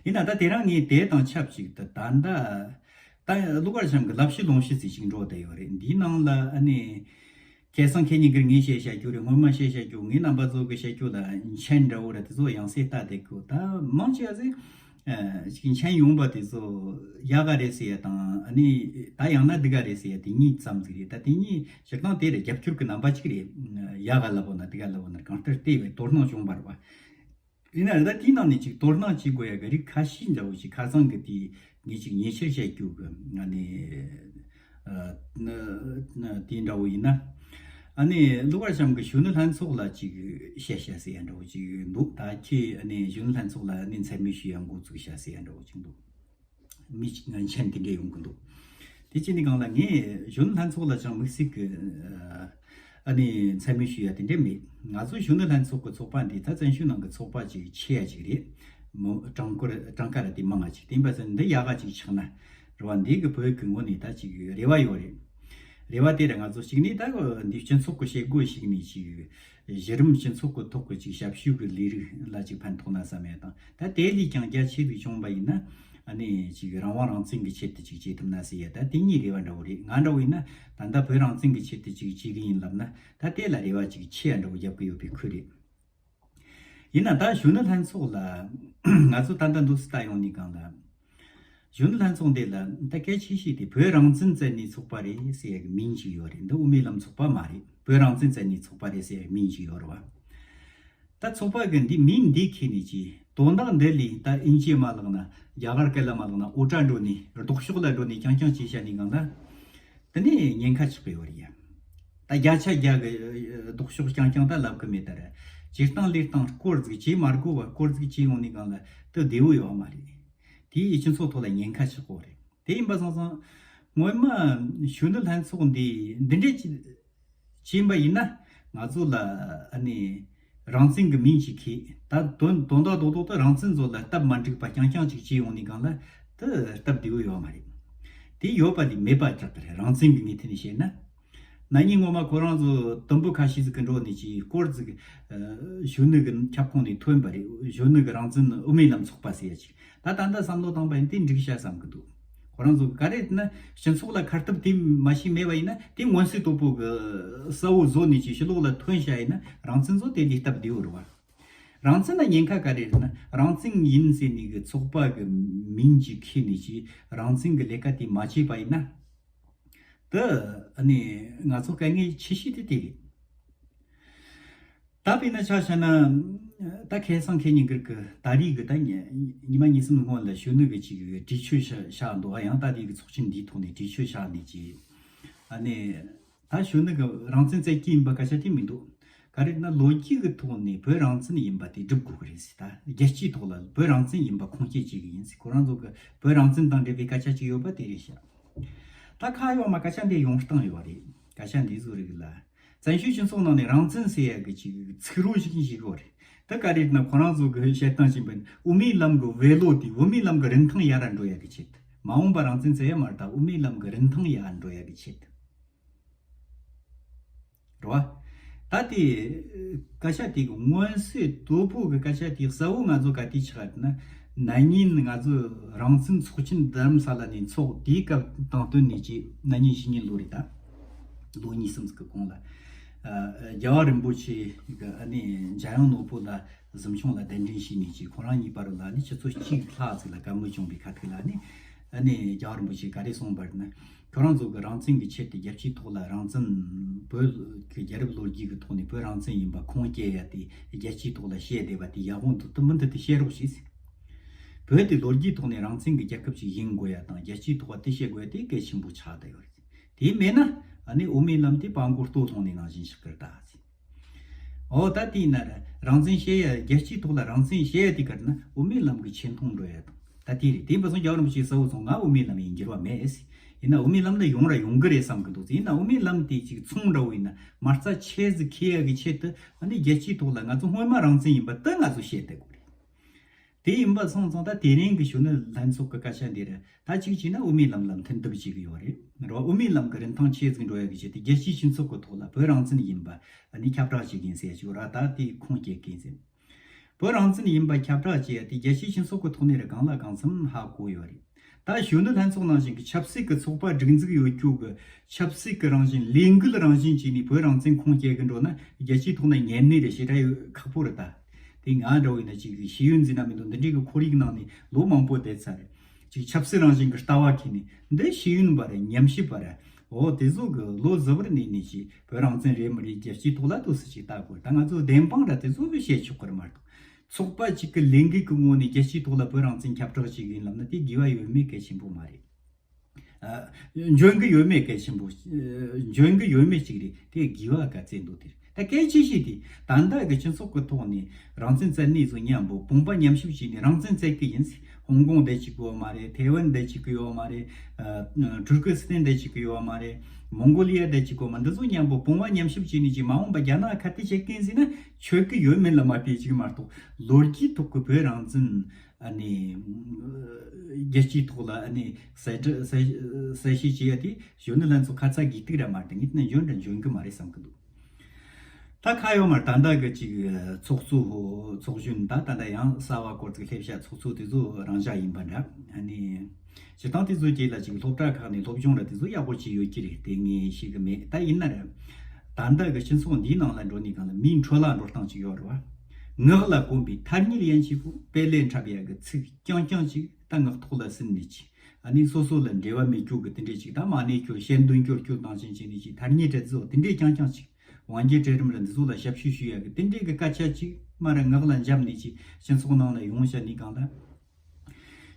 ཡིན་ན་ད་དེ་རིང་ངས་དེ་དང་ཆབས་ཅིག་ཏུ་ད་ལྟ་ད་ཀླུ་མཁར་བྱམས་ཀྱི་ལབ་ཞུ་ལུང་ཞུ་ཟིག་ཅིག་འགྲོ་བསྡད་ཡོད་རེད། འདིའི་ནང་ལ་ཨ་ནི་ཁ་སང་ཁ་ཉིན་གི་ངས་བཤད་བཤད་རྒྱུ་རེད། སྔོན་མ་བཤད་བཤད་རྒྱུ་ངས་རྣམ་པ་ཚོ་གི་བཤད་རྒྱུ་ལ་མཆན་འདྲ་བོ་ར་དེ་ཚོ་ཡང་སེ་ལྟ་བསྡད་གོ་ད་མང་ཆེ་བ་ཟིག་ཅིག་མཆན་ཡོང་པ་དེ་ཚོ་ཡག་ག་རེད་ཟེར་ཡ་དང་ཨ་ནི་ད་ཡང་ན་སྡུག་ག་རེད་ཟེར་ཡ་དེ་གཉིས་ཙམ་ཟིག་རེད། ད་དེ་གཉིས་སྤྱིར་བཏང་དེ་རེད་རྒྱབ་སྐྱོར་གི་རྣམ་པ་གཅིག་རེད། ཡག་ག་ལབ་བོ་ན་སྡུག་ག་ལབ་བོ་ན་གང་ལྟར་དེ་བས་དོ་སྣང་བྱུང་བ་རེད་བ། ཡིན་ན་རེད། ད་དེའི་ནང་ནས་ཅིག་དོ་སྣང་བྱེད་དགོས་ཡ་གི་རིགས་ཁ་ཤས་འདྲ་བོ་ཞིག་ཁ་སང་གི་དེ་ངས་ཅིག་ཉེ་ཆར་བཤད་རྒྱུ་གི་ང་ནི་ཨ་ན་ན་དེ་འདྲ་བོ་ཡིན་ན། ཨ་ནི་ཀླུ་མཁར་བྱམས་ཀྱི་གཞོན་ནུ་ལྷན་ཚོགས་ལ་ཅིག་བཤད་བཤད་ཟེར་ཡ་འདྲ་བོ་ཅིག་འདུག་ད་ཁྱེད་ཨ་ནི་གཞོན་ནུ་ལྷན་ཚོགས་ལ་ཨ་ནི་མཚན་སྨད་ཞུ་ཡ་འགོ་བཙུགས་བཤད་ཟེར་ཡ་འདྲ་བོ་ཅིག་འདུག་མི་གཅིག་ང་མཆན་དེ་འདྲ་ཡོང་གི་འདུག་དེ་ཅི་ནི་གང་ལ་ངས་གཞོན་ནུ་ལྷན་ཚོགས་ལ་ཅང་དམིགས་བསལ་གྱི་ཨ་ནི་མཚན་སྨད་ཞུ་ཡ་དེ་འདྲ་མེད། ང་ཚོ་གཞོན་ནུ་ལྷན་ཚོགས་ཀྱི་ཚོགས་པ་འདི་ད་བཙན་བྱོལ་ནང་གི་ཚོགས་པ་ཅིག་ཆེ་ཡ་ཅིག་རེད། མོ་གྲངས་སྐོར་གྲངས་ཀ་ར་དེ་མང་ང་ཅིག་དེ་འབའ་ཚོ་འདི་ཡག་ག་ཅིག་ཆགས་ན་རེ་བ་འདི་གི་བོད་ཀྱི་ངོས་ནས་ད་ཅིག་རེ་བ་ཡོད་རེད། རེ་བ་དེ་ར་ང་ཚོ་གཅིག་ནས་ད་འདི་སྤྱི་ཚོགས་ཀྱི་བྱེད་སྒོ་ཞིག་ནས་ཅིག་གཞི་རིམ་སྤྱི་ཚོགས་ཀྱི་ཐོག་གི་ཅིག་ཞབས་ཞུ་གི་ལས་རིགས་ལ་ཅིག་ཕན་ཐོགས་ན་བསམ་ཡ་དང་། ད་དེ་ལས་ཀྱང་རྒྱ་ཆེ་རིགས་བྱུང་བ་ཡིན་ན་ཨ་ནི་ཅིག་རང་དབང་རང་བཙན་གྱི་ཆེད་དུ་ཅིག་བྱེད་ཐུབ་ན་ཟེར་ཡ་ད་དེ་གཉིས་རེ་བ་འདྲ་བོ་རེད། ང་འདྲ་བོ་ཡིན་ན་ད་ལྟ་བོད་རང་བཙན་གྱི་ཆེད་དུ་ཅིག་བྱེད་གི་ཡིན་ལབ་ན་ད་དེ་ལ་རེ་བ་ཅིག་ཆེ་ཡ་འདྲ་བོ་རྒྱབ་གི་ཡོད་པའི་ཁུལ་རེད། ཡིན་ན་ད་གཞོན་ནུ་ལྷན་ཚོགས་ལ་ང་ཚོ་ད་ལྟ་འདུག་སེ་ལྟ་ཡོང་ནས་གང་ལ། གཞོན་ནུ་ལྷན་ཚོགས་འདི་ལ་ད་གལ་ཆེ་ཤོས་དེ་བོད་རང་བཙན་བཙལ་ནས་ཚོགས་པ་རེད་ཟེར་ཡ་གི་མིང་ཅིག་ཡོད་རེད། འདི་དབུ་མའི་ལམ་ཚོགས་པ་མ་རེད། བོད་རང་བཙན་བཙལ་ནས་ཚོགས་པ་རེད་ཟེར་ཡ་གི་མིང་ཅིག་ཡོད་རེད་བ། ད་ཚོགས་པ་གི་འདི་མིང་འདི་ཁྱེར་ནས་ཅི་དོན་དག་འདི་ལས་ད་ཨིན་ཇི་མ་ལག་ན་རྒྱ་གར་སྐད་ལ་མ་ལག་ན་ཨོ་ཊ་འགྲོ་ནས་ལྡོག་ཕྱོགས་ལ་འགྲོ་ནས་རྐྱང་རྐྱང་ཅིག་བཤད་ནས་གང་ལ། དེ་ནས་ཉེན་ཁ་ཆགས་པའི་བར་ཡ། ད་བརྒྱ་ཆ་བརྒྱ་གི་ལྡོག་ཕྱོགས་རྐྱང་རྐྱང་ད་ལབ་གི་མེད་ད་ར། བྱེད་སྟངས་ལས་སྟངས་སྐོར་ཟིག་བྱེད་མ་དགོས་པ་སྐོར་ཟིག་བྱེད་ཡོང་ནས་གང་ལ་དེ་བདེ་བོ་ཡོད་མ་རེད། དེ་ཡི་སྤྱི་ཚོགས་ཐོག་ལ་ཉེན་ཁ་ཆགས་གོ་རེད། དེ་ཡིན་པ་སོང་ཙང་སྔོན་མ་གཞོན་ནུ་ལྷན་ཚོགས་འདི་འདི་འདྲས་ཅིག་བྱས་པ་ཡིན་ན་ང་ཚོ་ལ་ཨ་ནི། རང་བཙན་གྱི་མིང་ཅིག་ཁྱེར། ད་དོན་དོན་དག་རྡོག་རྡོག་ཏུ་རང་བཙན་ཚོ་ལ་སྟབས་མ་འགྲིག་པ་རྐྱང་རྐྱང་ཅིག་བྱས་ཡོང་ནས་གང་ལ་དེ་སྟབས་བདེ་བོ་ཡོད་མ་རེད། དེ་ཡོད་པ་ལས་མེད་པ་གྲགས་ཀྱི་རེད། རང་བཙན་གྱི་ངོས་ཐད་ནས་བཤད་ན། ན་ནིང་སྔོན་མ་ཁོ་རང་ཚོ་དུམ་བུ་ཁ་ཤས་ཟིག་གི་འགྲོ་ནས་ཅིག་སྐོར་ཟིག་གཞོན་ནུ་གི་ཁྱབ་ཁོངས་ནས་ཐོན་པ་རེད། གཞོན་ནུ་གི་རང་བཙན་དབུ་མའི་ལམ་ཚོགས་པ་ཟེར་ཡ་ཅིག་ད་ད་ལྟ་བསམ་བློ་བཏང་པ་ཡིན་དེ་འགྲིག་ཤག་བསམ་གི་འདུག་ཁོ་རང་ཚོ་ག་རེ་ན་སྤྱི་ཚོགས་ལ་ཁ་གཏད་དེ་མ་ཤེས་མེད་པ་ཡིན་ན་དེ་མངོན་གསལ་དོད་པོ་གི་གསལ་བོ་བཟོ་ནས་ཅིག་ཕྱི་ལོགས་ལ་ཐོན་བྱ་ཡིན་ན་རང་བཙན་ཚོ་དེ་ལས་སྟབས་བདེ་བོ་རེད་བ། རང་བཙན་ལ་ཉེན་ཁ་ག་རེ་རེད་ན་རང་བཙན་ཡིན་ཟེར་ནས་གི་ཚོགས་པ་གི་མིང་ཅིག་ཁྱེར་ནས་ཅིག་རང་བཙན་གི་ལས་ཀ་དེ་མ་བྱས་པ་ཡིན་ན་དེ་ཨ་ནི་ང་ཚོ་དཀའ་ངལ་ཆེ་ཤོས་དེ་དེ་རེད། ད་དཔེར་ན་ཆ་བཞག་ན། ད་ཁ་སང་ཁ་ཉིན་གྱི་ད་རེས་ཀྱི་ད་ཉི་ཉི་མ་གཉིས་གསུམ་སྔོན་ལ་གཞོན་ནུ་གི་ཅིག་གྲོས་ཆོད་བཞག་བཞག་འདུག་ཨ་ཡང་ད་དེ་གི་ཚོགས་ཆེན་འདིའི་ཐོག་ནས་གྲོས་ཆོད་བཞག་ནས་ཅིག་ཨ་ནི། ད་གཞོན་ནུ་གི་རང་བཙན་བཙལ་གྱི་ཡིན་པ་སྐད་ཆ་དེ་མི་འདུག་ག་རེ་ན་ལོ་རྒྱུས་ཀྱི་ཐོག་ནས་བོད་རང་བཙན་ཡིན་པ་དེ་སྒྲུབ་དགོས་ཀྱི་རེད་ཟེར། ད་རྒྱལ་སྤྱིའི་ཐོག་ལ་བོད་རང་བཙན་ཡིན་པ་ཁུངས་སྐྱེལ་བྱེད་ཀྱི་ཡིན་ཟེར། ཁོ་རང་ཚོ་གི་བོད་རང་བཙན་དང་འབྲེལ་བའི་སྐད་ཆ་ཅིག་ཡོད་པ་དེ་རེད་ཤག་ད་ཁ་ཡོད་མ་སྐད་ཆ་འདི་ཡོང་སྟངས་ཡོད་རེད། སྐད་ཆ་འདི་བཟོ་རིགས་ལ། བཙན་བྱོལ་སྤྱི་ཚོགས་ནང་ནས་རང་བཙན་ཟེར་ཡ་གི་ཅིག་ཚིག་རོ་ཞིག་ཞིག་ཡོད་རེད། ད་ག་རེ་ན་ཁོ་རང་ཚོ་གི་བཤད་སྟངས་ཅིག་བན་དབུ་མའི་ལམ་གི་བེ་ལོ་དེ་དབུ་མའི་ལམ་གི་རིན་ཐང་ཡར་འགྲོ་ཡ་གི་ཆེད། མ་འོངས་པ་རང་བཙན་བཙལ་ཡ་མ་རེད། ད་དབུ་མའི་ལམ་གི་རིན་ཐང་ཡར་འགྲོ་ཡ་གི་ཆེད། རེད་བ། ད་དེ་སྐད་ཆ་དེ་གི་མངོན་གསལ་དོད་པོ་གི་སྐད་ཆ་དེ་གསལ་བོ་ང་ཚོ་ག་དུས་ཆགས་ན་ ན་ནིང་ང་ཚོ་རང་བཙན་ཚོགས་ཆེན་རྡ་རམ་ས་ལ་ནས་ཚོགས། དེའི་སྐབས་དང་བསྟུན་ནས་ཀྱི་ན་ནིང་བཞི་ཉིན་ལོ་རེད་ད། ལོ་གཉིས་གསུམ་ཟིག་གི་གོང་ལ། ཨ། རྒྱལ་བ་རིན་པོ་ཆེ་གི་ཨ་ནི་འཇམ་དབྱངས་ནོར་བུ་ལ་གཟིམ་ཆུང་ལ་གདན་འདྲེན་བྱས་ནས་ཀྱི་ཁོ་རང་གཉིས་བར་ལ་ནི་ཆུ་ཚོད་གཅིག་ལྷག་ཟིག་ལ་བཀའ་མོལ་བྱུང་བའི་ཁ་ཐུག་ལ་ནི། ཨ་ནི་རྒྱལ་བ་རིན་པོ་ཆེ་ག་རེ་གསུངས་པ་རེད་ན། ཁྱོད་རང་ཚོ་གི་རང་བཙན་གི་ཆེད་དུ་རྒྱལ་སྤྱིའི་ཐོག་ལ་རང་བཙན། བོད་ཀྱི་རྒྱལ་རབས་ལོ་རྒྱུས་ཀྱི་ཐོག་ནས་བོད་རང་བཙན་ཡིན་པ་ཁུངས་སྐྱེལ་ཡ་དེ་རྒྱལ་སྤྱིའི་ཐོག་ལ་བཤད་བསྡད་པ་དེ་ཡག་པོ་འདུག་ད་མུ་མཐུད་དུ་བཤད་རོགས་བྱེད་ཟེར། བོད་དེ་ལོ་རྒྱུས་ཐོག་ནས་རང་བཙན་གྱི་རྒྱལ་ཁབ་ཅིག་ཡིན་དགོས་ཡ་དང་རྒྱལ་སྤྱིའི་ཐོག་དེ་བཤད་དགོས་ཡ་དེ་གལ་ཆེན་པོ་ཆགས་བསྡད་ཡོད་རེད། དེ་མེད་ན་ཨ་ནི་དབུ་མའི་ལམ་དེ་སྤྲང་པོ་ལྟོ་སློང་ནས་ནང་བཞིན་ཞིག་གི་རེད་ད་ཟེར། འོ་ད་དེ་ཡིན་ན་ར་རང་བཙན་བཤད་ཡ། རྒྱལ་སྤྱིའི་ཐོག་ལ་རང་བཙན་བཤད་ཡ་དེ་ག་རེ་ན་དབུ་མའི་ལམ་གྱི་ཆེ་མཐོང་འགྲོ་ཡ་དང་། ད་དེ་རེད། དེ་ཡིན་པ་སོང་རྒྱལ་བ་རིན་པོ་ཆེས་གསལ་བོ་སོང་། ང་དབུ་མའི་ལམ་ཡིན་འགྱུར་བ་མེད་ཟེར། ཡིན་ན་དབུ་མའི་ལམ་ལ་ཡོང་ར་ཡོང་གི་རེད་བསམ་གི་འདུག་ཟེར། ཡིན་ན་དབུ་མའི་ལམ་དེ་ཅིག་ཚོང་འདྲ་བོ་ཡིན་ན་མ་རྩ་ཆེ་ཟིག་ཁེལ་ཡ་གི་ཆེད་དུ་ཨ་ནི་རྒྱལ་སྤྱིའི་ཐོག་ལ་ང་ཚོ་སྔོན་མ་རང་བཙན་ཡིན་པ་དེ་ང་ཚོ་བཤད་བསྡད་དགོས་རེད། དེ་ཡིན་པ་སོང་ཙང་ད་དེ་རིང་གི་གཞོན་ནུ་ལྷན་ཚོགས་ཀྱི་སྐད་ཆ་འདི་རེད། ད་གཅིག་བྱས་ན་དབུ་མའི་ལམ་ལ་མཐུན་སྒྲིལ་བྱེད་ཀྱི་ཡོད་རེད། རེད་བ། དབུ་མའི་ལམ་གྱི་རིན་ཐང་ཆེ་ཟིག་འགྲོ་ཡ་གི་ཆེད་དུ་རྒྱལ་སྤྱིའི་སྤྱི་ཚོགས་ཀྱི་ཐོག་ལ་བོད་རང་བཙན་ཡིན་པ་ཨ་ནི་ཁྱབ་བསྒྲགས་བྱེད་ཀྱི་ཡིན་ཟེར་ཞིག་ར། ད་དེ་ཁུངས་སྐྱེལ་གི་ཡིན་ཟེར། བོད་རང་བཙན་ཡིན་པ་ཁྱབ་བསྒྲགས་བྱེད་ཡ་དེ་རྒྱལ་སྤྱིའི་སྤྱི་ཚོགས་ཀྱི་ཐོག་ནས་རེད། གང་ལ་གང་འཚམ་ཧ་གོ་ཡོད་རེད། ད་གཞོན་ནུ་ལྷན་ཚོགས་ནང་བཞིན་གྱི་ཆབ་སྲིད་ཀྱི་ཚོགས་པ་སྒྲིག་འཛུགས་ཡོད་རྒྱུ་གི་ཆབ་སྲིད་ཀྱི་རང་བཞིན། ལས་འགུལ་རང་བཞིན་བྱས་ནས་བོད་རང་བཙན་ཁུངས་སྐྱེལ་གི་འགྲོ་ན་རྒྱལ་སྤྱིའི་ཐོག་ན་ཉན་ནི་རེད། ཞེ་དྲག་ཡོད་ཁག་པོ་རེད་ད། དེ་ང་འདྲ་བོ་ཡིན་ན་ཅིག་ཤེས་ཡོན་འཛིན་ན་མི་འདུག་འདི་འདྲའི་གི་ཁོར་ཡུག་ནང་ནས་ལོ་མང་པོ་བསྡད་ཚར་རེད། ཅིག་ཆབ་སྲིད་རང་བཞིན་གྱི་ལྟ་བ་འཁྱེར་ནས་འདི་ཤེས་ཡོན་པ་རེད། ཉམས་ཞིབ་པ་རེད། འོ་དེ་ཚོ་གི་ལོ་གཟུ་བར་གནས་ནས་ཅིག་བོད་རང་བཙན་རེད་མི་རེད་རྒྱལ་སྤྱིའི་ཐོག་ལ་ཏོག་ཙམ་ཅིག་ལྟ་དགོས། ད་ང་ཚོ་བདེན་དཔང་འདྲ་དེ་ཚོ་གི་བཤད་ཆོག་གི་རེད་མ་གཏོགས། ཚོགས་པ་གཅིག་གི་ལས་འགུལ་གྱི་ངོ་ནས་རྒྱལ་སྤྱིའི་ཐོག་ལ་བོད་རང་བཙན་ཁྱབ་བསྒྲགས་བྱེད་གི་ཡིན་ལབ་ན་དེ་དགེ་བ་ཡོད་མེད་གལ་ཆེན་པོ་མ་རེད། ཨ། འཇོན་གི་ཡོད་མེད་གལ་ཆེན་པོ། ཨ། འཇོན་གི་ཡོད་མེད་གཅིག་རེད། དེ་དགེ་བ་ག་ཚད་འདུག་དེ་རེད། ད་སྐད་ཆ་བཤད་དེ་ད་ལྟ་གི་སྤྱི་ཚོགས་ཀྱི་ཐོག་ནས་རང་བཙན་བཙལ་ནས་བཟོ་མཉམ་པོ་དཔུང་པ་མཉམ་གཤིབ་བྱས་ནས་རང་བཙན་བཙལ་གི་ཡིན། ཧོང་ཀོང་བསྡད་ཅིག་གི་ཡོད་མ་རེད། ཐའེ་ཝན་བསྡད་ཅིག་གི་ཡོད་མ་རེད། ཨ། ཊུར་ཀི་སི་ཐན་བསྡད་ཅིག་གི་ཡོད་མ་རེད། མོང་གོ་ལི་ཡ་བསྡད་ཅིག་གི་ཡོད་མ། འདི་ཚོ་མཉམ་པོ་དཔུང་པ་མཉམ་གཤིབ་བྱས་ནས་ཅིག་མ་འོངས་པ་རྒྱ་ནག་ཁ་གཏད་བྱེད་གི་ཡིན་ཟེར་ན་ཆོག་གི་ཡོད་མེད་ལ་མ་ལྟོས་ཅིག་མ་གཏོགས། ལོ་རྒྱུས་ཐོག་གི་བོད་རང་བཙན་ཨ་ནི་རྒྱལ་སྤྱིའི་ཐོག་ལ་ཨ་ནི་གསལ་བསྒྲགས་གསལ་གསལ་བཤད་བྱེད་ཡ་དེ་གཞོན་ནུ་ལྷན་ཚོགས་ཁ་ཚ་དགོས་གཏུགས་ར་མ་རེད། ངས་བལྟས་ན་འཇོན་ར་འཇོན་གི་མ་རེད་བསམ་གི་འདུག་ད་ཁ་ཡོད་མར་ད་ལྟ་གི་ཅིག་ཚོགས་གཙོ་ཚོགས་གཞོན་ད་ད་ལྟ་ཡང་གསར་བ་སྐོར་ཅིག་སླེབས་ཤག་ཚོགས་གཙོ་དེ་ཚོ་རང་བཞག་ཡིན་པ་འདྲ། ཨ་ནི་སྤྱིར་བཏང་དེ་ཚོ་རྗེས་ལ་ཅིག་སློབ་གྲྭ་ཁག་ནས་སློབ་སྦྱོང་ར་དེ་ཚོ་ཡག་པོ་ཅིག་ཡོད་ཀྱི་རེད། དེ་ངས་ཤེས་གི་མེད། ད་ཡིན་ན་ར་ད་ལྟ་གི་སྤྱི་ཚོགས་འདིའི་ནང་ལ་འགྲོ་ནས་གང་ལ་མིའི་འཕྲོ་བརླག་འགྲོ་སྟངས་ཅིག་ཡོད་རེད་བ། ངག་ལ་གོམས་པའི་ཐ་སྙད་ཡན་ཆད་པོ་དཔེ་ལས་འཁྲབ་ཡ་གི་ཚིག་རྐྱང་རྐྱང་ཅིག་ད་ངག་ཐོག་ལ་ཟིན་ནས་ཅིག་ཨ་ནི་སོ་སོ་ལ་འབྲེལ་བ་མེད་རྒྱུ་གི་དེ་འདྲས་ཅིག་ད་མ་ནས་ཁྱོད་ཤེར་འདོན་སྐྱོར་སྐྱོར་དང་ཅན་བྱས་ནས་ཅིག་ཐ་སྙད་འདྲ་ཚོ་དེ་འདྲས་རྐྱང་རྐྱང་ཅིག་དབང་སྒྱུར་གྲལ་རིམ་ར་འདི་ཚོ་ལ་ཞབས་ཞུ་ཞུ་ཡ་གི་དེ་འདྲས་གི་སྐད་ཆ་ཅིག་མ་ར་ངག་ལ་འཇབ་ནས་ཅིག་སྤྱི་ཚོགས་ནང་ལ་ཡོང་བྱ་ནི་གང་ལ།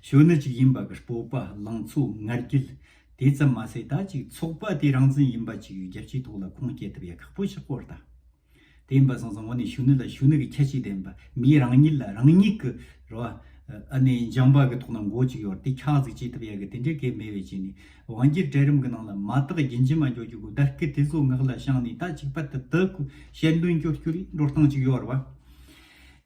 གཞོན་ནུ་ཅིག་ཡིན་པ་གི་སྤོབས་པ་ལང་ཚོ་ང་རྒྱལ་དེ་ཙམ་མ་ཟད་ད་ཅིག་ཚོགས་པ་དེ་རང་བཙན་ཡིན་པ་ཅིག་རྒྱལ་སྤྱིའི་ཐོག་ལ་ཁུངས་སྐྱེལ་ཐུབ་ཡ་ཁག་པོ་ཆགས་པོ་རེད་ད། དེ་ཡིན་པ་སོང་ཙང་དངོས་གནས་གཞོན་ནུ་ལ་གཞོན་ནུ་གི་ཁྱད་ཆོས་ལྡན་པ། མིའི་རང་ཉིད་ལ་རང་ཉིད་ཀྱི་རེད་བ། ཨ་ནི་འཇམ་པ་གི་ཐོག་ན་མགོ་གཅིག་ཡོད་དེ་ཁྱག་ཟིག་བྱེད་ཐུབ་ཡ་གི་དེ་འདྲའི་གལ་མེད་པའི་ཆེད་ནས་དབང་སྒྱུར་གྲལ་རིམ་གི་ནང་ལ་མ་དག་རྒྱུན་འབྱམས་མ་འགྱོ་རྒྱུ་གི་བརྡ་སྐད་དེ་ཚོ་ངག་ལ་བཅངས་ནས་ད་ཅིག་པད་དུ་དུ་གུ་ཤེར་འདོན་སྐྱོར་སྐྱོར་ཡིན་འགྲོ་སྟངས་ཅིག་ཡོད་རེད་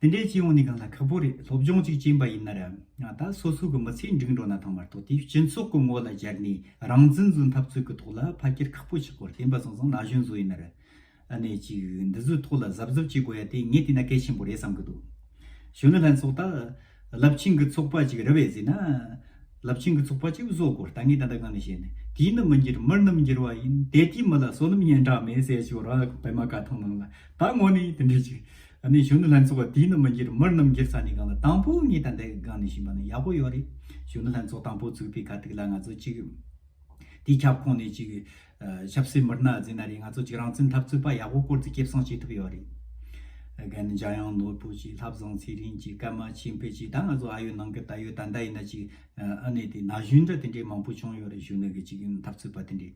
བ། དེ་འདྲའི་ཅིག་ཡོང་ནས་གང་ལ་ཁག་པོ་རེད། སློབ་སྦྱོང་ཅིག་བྱས་པ་ཡིན་ན་ར་ད་སོ་སོ་གི་མི་ཚེ་འགྲིག་འགྲོ་ན་ཐང་མ་གཏོགས་དེ་སྤྱི་ཚོགས་གི་ངོ་ལ་སྦྱར་ནས་རང་བཙན་བཟོ་འཐབ་རྩོད་གི་ཐོག་ལ་ཕལ་ཆེར་ཁག་པོ་ཆགས་པོ་རེད། དེ་ཡིན་པ་སོང་ཙང་ན་གཞོན་ཚོ་ཡིན་ན་ར། ཨ་ནི་ཅིག་འདི་ཚོའི་ཐོག་ལ་གཟབ་གཟབ་བྱེད་དགོས་ཡ་དེ་ངས་བལྟས་ན་གལ་ཆེན་པོ་རེད་བསམ་གི་འདུག་གཞོན་ནུ་ལྷན་ཚོགས་ད་རླབས་ཆེན་གྱི་ཚོགས་པ་ཅིག་རེད་པས་ཟེར་ན། རླབས་ཆེན་གྱི་ཚོགས་པ་ཅིག་བཟོ་དགོས། ད་ངས་ད་ལྟ་གང་ནས་བཤད་ནས་དུས་ནི་མི་འགྱུར་མི་རྣམས་འགྱུར་བ་ཡིན། དེ་དུས་མི་ལ་བསོད་ནམས་སྙན་གྲགས་མེད་ཟེར་ཞིག་ར་པད་མ་དཀར་ཐང་ནང་ལ་ད་དངོས་གནས་དེ་འདྲ་ཅིག་ཨ་ནི་གཞོན་ནུ་ལྷན་ཚོགས་པ་དུས་ནི་མི་འགྱུར་མི་རྣམས་འགྱུར་ས་ནས་གང་ལ་དང་པོ་ངས་ད་ལྟ་གང་ནས་བཤད་པ་ནི་ཡག་པོ་ཡོད་རེད། གཞོན་ནུ་ལྷན་ཚོགས་དང་པོ་བཙུགས་པའི་ཁ་ཐུག་ལ་ང་ཚོ་ཅིག་དེའི་ཁྱབ་ཁོངས་ནས་ཅིག་ཨ། ཆབ་སྲིད་མི་སྣ་ཟེར་ན་རེད། ང་ཚོ་ཅིག་རང་བཙན་འཐབ་རྩོད་པ་ཡག་པོ་སྐོར་ཅིག་སྐྱེད་སྲིང་བྱེད་ཐུབ་ཡོད་རེད། རྒན་འཇམ་དབྱངས་ནོར་བུ་ཅིག་ལྷ་བཟང་ཚེ་རིང་ཅིག་ཀརྨ་ཆོས་འཕེལ་ཅིག་ད་ང་ཚོ་ཨ་ཡོད་ནང་གི་ད་ཡོད་ད་ལྟ་ཡིན་ན་ཅིག་ཨ་ནི་དེ་ན་གཞོན་འདྲ་དེ་འདྲའི་མང་པོ་བྱུང་ཡོད་རེད། གཞོན་ནུ་གི་ཅིག་འཐབ་རྩོད་པ་དེ་འདྲའི།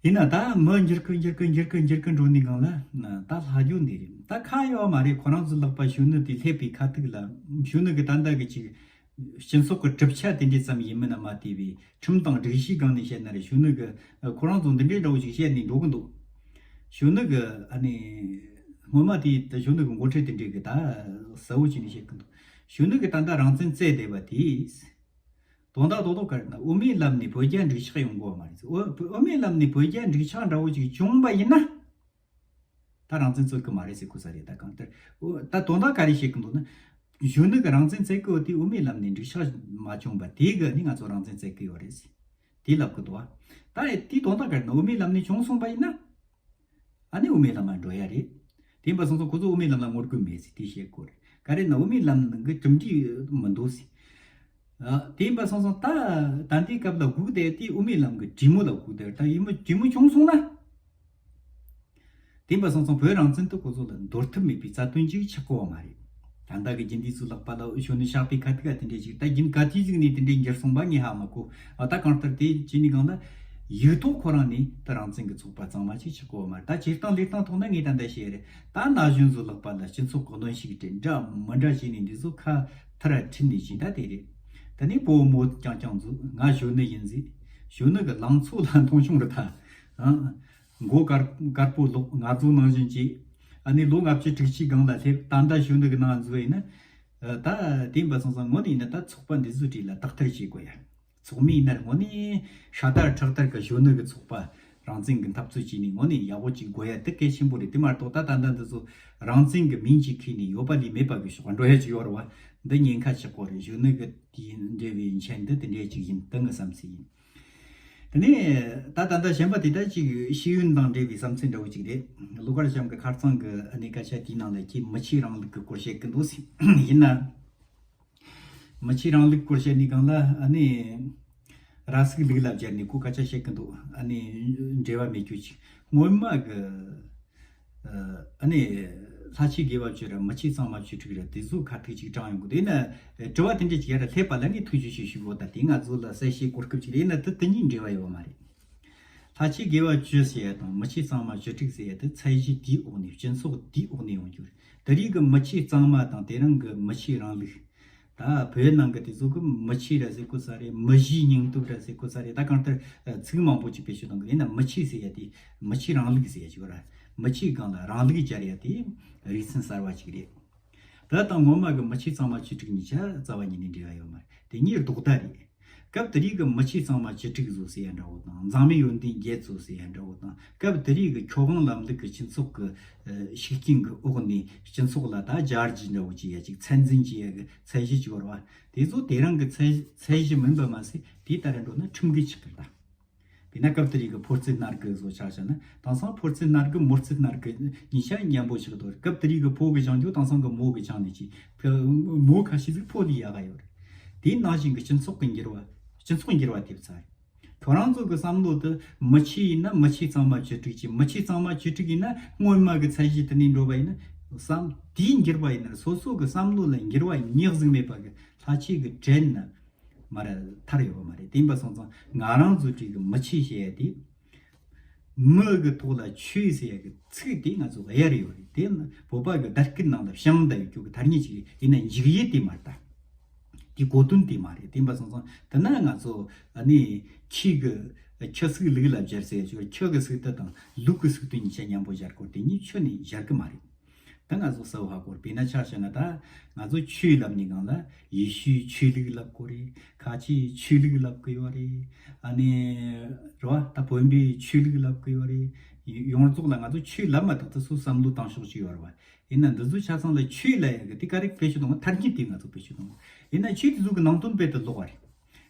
ཡིན་ན་ད་མི་འགྱུར་གི་འགྱུར་གི་འགྱུར་གི་འགྱུར་གི་འགྲོ་ནི་གང་ལ་ད་ལྷག་རྒྱུ་འདི་རེད། ད་ཁ་ཡོད་མ་རེད། ཁོ་རང་ཚོ་ལག་པ་གཞོན་ནུ་དེ་སླེབས་པའི་ཁ་ཐུག་ལ་གཞོན་ནུ་གི་ད་ལྟ་གི་ཅིག་སྤྱི་ཚོགས་ཀྱི་གྲུབ་ཆ་དེ་འདྲའི་ཙམ་ཡིན་མིན་ན་མ་བལྟས་པའི་ཁྲིམས་དང་སྒྲིག་གཞིའི་སྒང་ནས་བཤད་ན་རེད། གཞོན་ནུ་གི་ཁོ་རང་ཚོ་འདི་འདྲའི་འདྲ་བོ་ཞིག་བཤད་ནས་འགྲོ་གི་འདུག་གཞོན་ནུ་གི་ཨ་ནི་སྔོན་མ་དེའི་ད་གཞོན་ནུ་གི་འགོ་ཁྲིད་དེ་འདྲའི་གི་ད་གསལ་བོ་བྱས་ནས་བཤད་གི་འདུག་གཞོན་ནུ་གི་ད་ལྟ་རང་བཙན་རྩོད་བསྡད་པ་དེས་དོན་དག་རྡོག་རྡོག་ག་རེ་ན་དབུ་མའི་ལམ་ནས་བོད་རྒྱ་འགྲིག་ཆགས་ཡོང་དགོས་པ་མ་རེད། དབུ་དབུ་མའི་ལམ་ནས་བོད་རྒྱ་འགྲིག་ཆགས་འདྲ་བོ་ཅིག་བྱུང་བ་ཡིན་ན། ད་རང་བཙན་རྩོད་གི་མ་རེད་ཟེར་དགོས་ས་རེད། ད་གང་ལྟར་ད་དོན་དག་ག་རེ་བཤད་གི་འདུག་ན། གཞོན་ནུ་གི་རང་བཙན་བཙལ་གི་ཡོད་དེ་དབུ་མའི་ལམ་ནས་འགྲིག་ཆགས་མ་བྱུང་བ་དེ་གི་ནི་ང་ཚོ་རང་བཙན་བཙལ་གི་ཡོད་རེད་ཟེར། དེ་ལབ་གི་འདུག་བ། ད་དེའི་དོན་དག་ག་རེ་ན་དབུ་མའི་ལམ་ནས་བྱུང་སོང་བ་ཡིན་ན། ཨ་ནི་དབུ་མའི་ལམ་ལ་འགྲོ་ཡ་རེད། དེ་ཡིན་པ་སོང་ཙང་ཁོ་ཚོ་དབུ་མའི་ལམ་ལ་ངོ་རྒོལ་མེད་ཟེར་དེ་བཤད་དགོས་རེད། ག་རེ་ན་དབུ་མའི་ལམ་ནང་གི་གྲུབ་འབྲས་མི་འདུག་ཟེར། ཨ། དེ་ཡིན་པ་སོང་ཙང་ད་ད་ལྟའི་སྐབས་ལ་སྒུག་བསྡད་དེ་དབུ་མའི་ལམ་གྱི་གྲོས་མོལ་ལ་སྒུག་བསྡད། ད་ཡིན་མོ་གྲོས་མོལ་བྱུང་སོང་ན། དེ་ཡིན་པ་སོང་ཙང་བོད་རང་བཙན་དེ་ཁོ་ཚོ་ལ་འདོར་ཐབས་མེད་པའི་རྩ་དོན་ཅིག་ཆགས་ཀྱི་ཡོད་མ་རེད། ད་ལྟ་གི་རྒྱུན་ལྡན་ཚོའི་ལག་པ་ལ་གཞོན་ནུ་ཤག་པའི་ཁ་ཐུག་ག་དེ་འདྲས་ཅིག་ད་རྒྱུན་ག་དུས་ཟིག་ནས་དེ་འདྲས་འགྱུར་སོང་བ་ངས་ཧ་མ་གོ། ཨ། ད་གང་ལྟར་དེ་བྱས་ནས་གང་ལ་ཡིག་ཐོག་ཁོ་རང་ནས་ད་རང་བཙན་གྱི་ཚོགས་པ་གཙང་མ་ཅིག་ཆགས་ཀྱི་ཡོད་མ་རེད། ད་སྤྱིར་བཏང་ལས་སྟངས་ཐོག་ན་ངས་ད་ལྟ་བཤད་རེད། ད་ན་གཞོན་ཚོའི་ལག་པ་ལ་སྤྱི་ཚོགས་ཀྱི་གནོན་ཤུགས་དེ་འདྲ་མི་འདྲ་བྱས་ནས་འདི་ཚོ་ཁ་ཐར་ཁྲིད་ནས་ཅིག་ད་དེ་རེད། དེ་ནས་བུ་མོ་རྐྱང་རྐྱང་ཚོ་ང་གཞོན་ནུ་ཡིན་ཟེར། གཞོན་ནུ་གི་ལང་ཚོ་ལ་མཐོང་ཆུང་རུ་ད། ཨང་། མགོ་དཀར་དཀར་པོ་ལོག་ང་ཚོ་ནང་བཞིན་གྱིས། ཨ་ནི་ལོ་ལྔ་བཅུ་དྲུག་ཅུའི་སྒང་ལ་སླེབས། ད་ལྟ་གཞོན་ནུ་གི་ནང་འཛུལ་བ་ཡིན་ན། ཨ། ད་དེ་ཡིན་པ་སོང་ཙང་དངོས་ནས་ཡིན་ན་ད་ཚོགས་པ་འདི་ཚོའི་གྲས་ལ་དག་ཐེར་བྱེད་དགོས་ཡ། ཚོགས་མི་ཡིན་ན་ར་དངོས་ནས་ཧྲ་ཐར་ཁྲག་ཐར་གི་གཞོན་ནུ་གི་ཚོགས་པ་རང་བཙན་གི་འཐབ་རྩོད་བྱས་ནས་དངོས་ནས་ཡག་པོ་ཅིག་དགོས་ཡ་དེ་གལ་ཆེན་པོ་རེད། དེ་མ་གཏོགས་ད་ད་ལྟ་འདི་ཚོ་རང་བཙན་གི་མིང་ཅིག་ཁྱེར་ནས་ཡོད་པ་ལས་མེད་པ་གི་ཕྱོགས་འགྲོ་ཡ་ཅིག་ཡོད་རེད་བ། འདི་ཉེན་ཁ་ཆེ་པོ་རེད། གཞོན་ནུ་གི་དེའི་འབྲེལ་བའི་མཆན་འདི་དེ་འདྲ་ཅིག་ཡིན། དེ་ངའི་བསམ་ཚུལ་ཡིན། དེ་ནས་ད་ད་ལྟ་གཞན་པ་དེ་ལྟར་ཅིག་ཤེས་ཡོན་དང་འབྲེལ་བའི་བསམ་ཚུལ་འདྲ་བོ་ཅིག་རེད། ཀླུ་མཁར་བྱམས་ཀྱི་ཁ་རྩང་གི་ཨ་ནི་སྐད་ཆ་དེའི་ནང་ལ་ཁྱེད་མི་ཆོས་རིང་ལུགས་ཀྱི་སྐོར་བཤད་ཀྱི་འདུག་ཟེར། ཡིན་ན། མི་ཆོས་རིང་ལུགས་སྐོར་བཤད་ནས་གང་ལ་ཨ་ནི་ར་ཟུག་ལུག་ལ་སྦྱར་ནས་ཁོ་སྐད་ཆ་བཤད་ཀྱི་འདུག་ཨ་ནི་འབྲེལ་བ་མེད་རྒྱུ་ཅིག་སྔོན་མ་གི་ཨ་ནི་ལྷ་ཆོས་དགེ་བ་བཅུ་ར་མི་ཆོས་གཙང་མ་བཅུ་དྲུག་ར་དེ་ཚོ་ཁ་ཐུག་ཅིག་དྲངས་ཡོང་གི་འདུག་ཡིན་ན་དྲི་བ་དེ་འདྲ་ཅིག་ཡར་སླེབས་པ་ལ་ངས་ཐུགས་རྗེ་ཆེ་ཞུ་དགོས། ད་དེ་ང་ཚོ་ལ་གསལ་བཤད་གོ་སྐབས་ཅིག་རེད། ཡིན་ན་དེ་དེ་གཉིས་འབྲེལ་བ་ཡོད་མ་རེད། ལྷ་ཆོས་དགེ་བ་བཅུ་ཟེར་ཡ་དང་མི་ཆོས་གཙང་མ་བཅུ་དྲུག་ཟེར་ཡ་དེ་ཚད་གཞི་དེའི་འོག་ནས་སྤྱི་ཚོགས་དེའི་འོག་ནས་ཡོང་རྒྱུ་རེད། དེ་རིགས་ཀྱི་མི་ཆོས་གཙང་མ་དང་དེ་རིང་གི་མི་ཆོས་རིང་ལུགས། ད་བོད་ནང་གི་དེ་ཚོ་གི་མི་ཆོས་ར་ཟེར་དགོས་ས་རེད། མི་གཞིའི་སྙིང་སྟོབས་ར་ཟེར་དགོས་ས་རེད། ད་གང་ལྟར་ཚིག་མང་པོ་ཅིག་བེད་སྤྱོད་གཏོང་གི་ཡིན་ན་མི་ཆོས་ཟེར་ཡ་དེ་མི་ཆོས་རིང་ལུགས་ཟེར་ཡ་ཅིག་ཡོད་ར། མི་ཆོས་སྒང་ལ་རིང་ལུགས་སྦྱར་ཡ་དེ་རིགས་ཚན་གསར་བ་ཅིག་རེད། ད་དང་སྔོན་མ་གི་མི་ཆོས་གཙང་མ་བཅུ་དྲུག་གཉིས་ཆ་རྩ་བ་ཉིད་ནས་འབྲེལ་བ་ཡོད་མ་རེད། དེ་གཉིས་ལྡོག་ཟླ་རེད། སྐབས་དེ་རིགས་ཀྱི་མི་ཆོས་གཙང་མ་བཅུ་དྲུག་བཟོ་ཟེར་ཡ་འདྲ་བོ་དང་། མཛངས་མའི་ཡོན་ཏན་བརྒྱད་བཟོ་ཟེར་ཡ་འདྲ་བོ་དང་། སྐབས་དེ་རིགས་ཀྱི་ཁྱོད་དབང་ལམ་ལུགས་ཀྱི་སྤྱི་ཚོགས་ཀྱི་ཤུགས་རྐྱེན་གྱི་འོག་ནས་སྤྱི་ཚོགས་ལ་ད་སྦྱར་རྒྱུ་འདྲ་བོ་བྱེད་ཡ་ཅིག་ཚད་འཛིན་བྱེད་ཡ་གི་ཚད་གཞི་ཅིག་ཡོད་རེད་བ། དེ་ཚོ་དེ་རིང་གི་ཚད་ཚད་གཞི་མིན་པ་མ་ཟད་དེ་ལྟར་འགྲོ་ན་ཁྲིམས་འགལ་ཆགས་ཀྱི་རེད་ད། དཔེར་ན་སྐབས་དེ་རིགས་ཀྱི་ཕོ་རྩེ་སྣ་དགུ་བཟོ་ཆ་བཞག་ན་དེང་སང་ཕོ་རྩེ་སྣ་དགུ་མོ་རྩེ་སྣ་དགུ་གཉིས་ཆ་མཉམ་པོ་ཆགས་འདུག་སྐབས་དེ་རིགས་ཀྱི་ཕོ་གི་བྱང་རྒྱུ་དེང་སང་གི་མོ་གི་བྱང་ནས་ཅི། མོ་ཁ་ཤས་ཟིག་ཕོ་ལས་ཡག་ག་ཡོད་རེད། དེའི་ནང་བཞིན་གྱི་སྤྱི་ཚོགས་ཀྱི་འགྱུར་བ། སྤྱི་ཚོགས་འགྱུར་བ་ཐེབས་ཚར་རེད། ཁྱོད་རང་ཚོ་གི་བསམ་བློ་དེ་མི་ཆོས་ཡིན་ན་མི་ཆོས་གཙང་མ་བཅུ་དྲུག་ཅིག་མི་ཆོས་གཙང་མ་བཅུ་དྲུག་ཡིན་ན་སྔོན་མ་གི་ཚད་གཞི་དེ་ནས་འགྲོ་བ་ཡིན་ན་བསམ་དེའི་འགྱུར་བ་ཡིན་ན་སོ་སོ་གི་བསམ་བློ་ལ་འགྱུར་བ་ཉག་ཟིག་མེད་པ་གི་ལྷ་ཆོས་གི་བྲན་ན། མར་ཐར་ཡོད་པ་མ་རེད། དེ་ཡིན་པ་སོང་ཙང་ང་རང་ཚོ་གྲས་ཀྱི་མི་ཆོས་ཞེས་ཡ་དེ། མི་གི་ཐོག་ལ་ཆོས་ཟེར་ཡ་གི་ཚིག་དེ་ང་ཚོ་གཡར་ཡོད་རེད། དེ་ནི་བོད་པ་གི་བརྡ་སྐད་ནང་ལ་བྱང་བསྡད་ཡོད་རྒྱུ་གི་ཐ་སྙད་ཅིག་རེད། ཡིན་ན་འཇུག་ཡུལ་དེ་མ་རེད་ད། དེ་གོ་དོན་དེ་མ་རེད། དེ་ཡིན་པ་སོང་ཙང་དེ་ན་ང་ཚོ་ཨ་ནི་ཁྱི་གི་ཁྱི་ཟུག་ལུག་ལ་སྦྱར་ཟེར་ཡ་ཅིག་ཁྱི་གི་ཟུག་དེ་དང་ལུག་གི་ཟུག་དེ་གཉིས་ཆ་མཉམ་པོ་སྦྱར་དགོས། དེ་གཉིས་ཆོས་ནས་སྦྱར་གི་མ་རེད། ད་ང་ཚོ་གསལ་བོ་ཧ་གོ་རེད། དཔེར་ན་ཆ་བཞག་ན་ད་ང་ཚོ་ཆོས་ལབ་ནས་སྒང་ལ་ཡེ་ཤུའི་ཆོས་ལུགས་ལབ་དགོས་རེད། ཁ་ཆེའི་ཆོས་ལུགས་ལབ་གི་ཡོད་རེད། ཨ་ནི་རེད་བ། ད་བོན་པོའི་ཆོས་ལུགས་ལབ་གི་ཡོད་རེད། ཡོངས་རྫོགས་ལ་ང་ཚོ་ཆོས་ལབ་མ་ཐག་ཏུ་སུ་བསམ་བློ་བཏང་ཕྱོགས་ཅིག་ཡོད་རེད་བ། ཡིན་ན་འདི་ཚོ་ཆ་ཚང་ལ་ཆོས་ལབ་ཡ་གི་དེ་ག་རེ་བེད་སྤྱོད་གཏོང་བ། ཐ་སྙད་དེ་ང་ཚོ་བེད་སྤྱོད་གཏོང་བ། ཡིན་ན་ཆོས་དེ་ཚོ་གི་ནང་དོན་རྦད་དེ་ལོག་པ་རེད།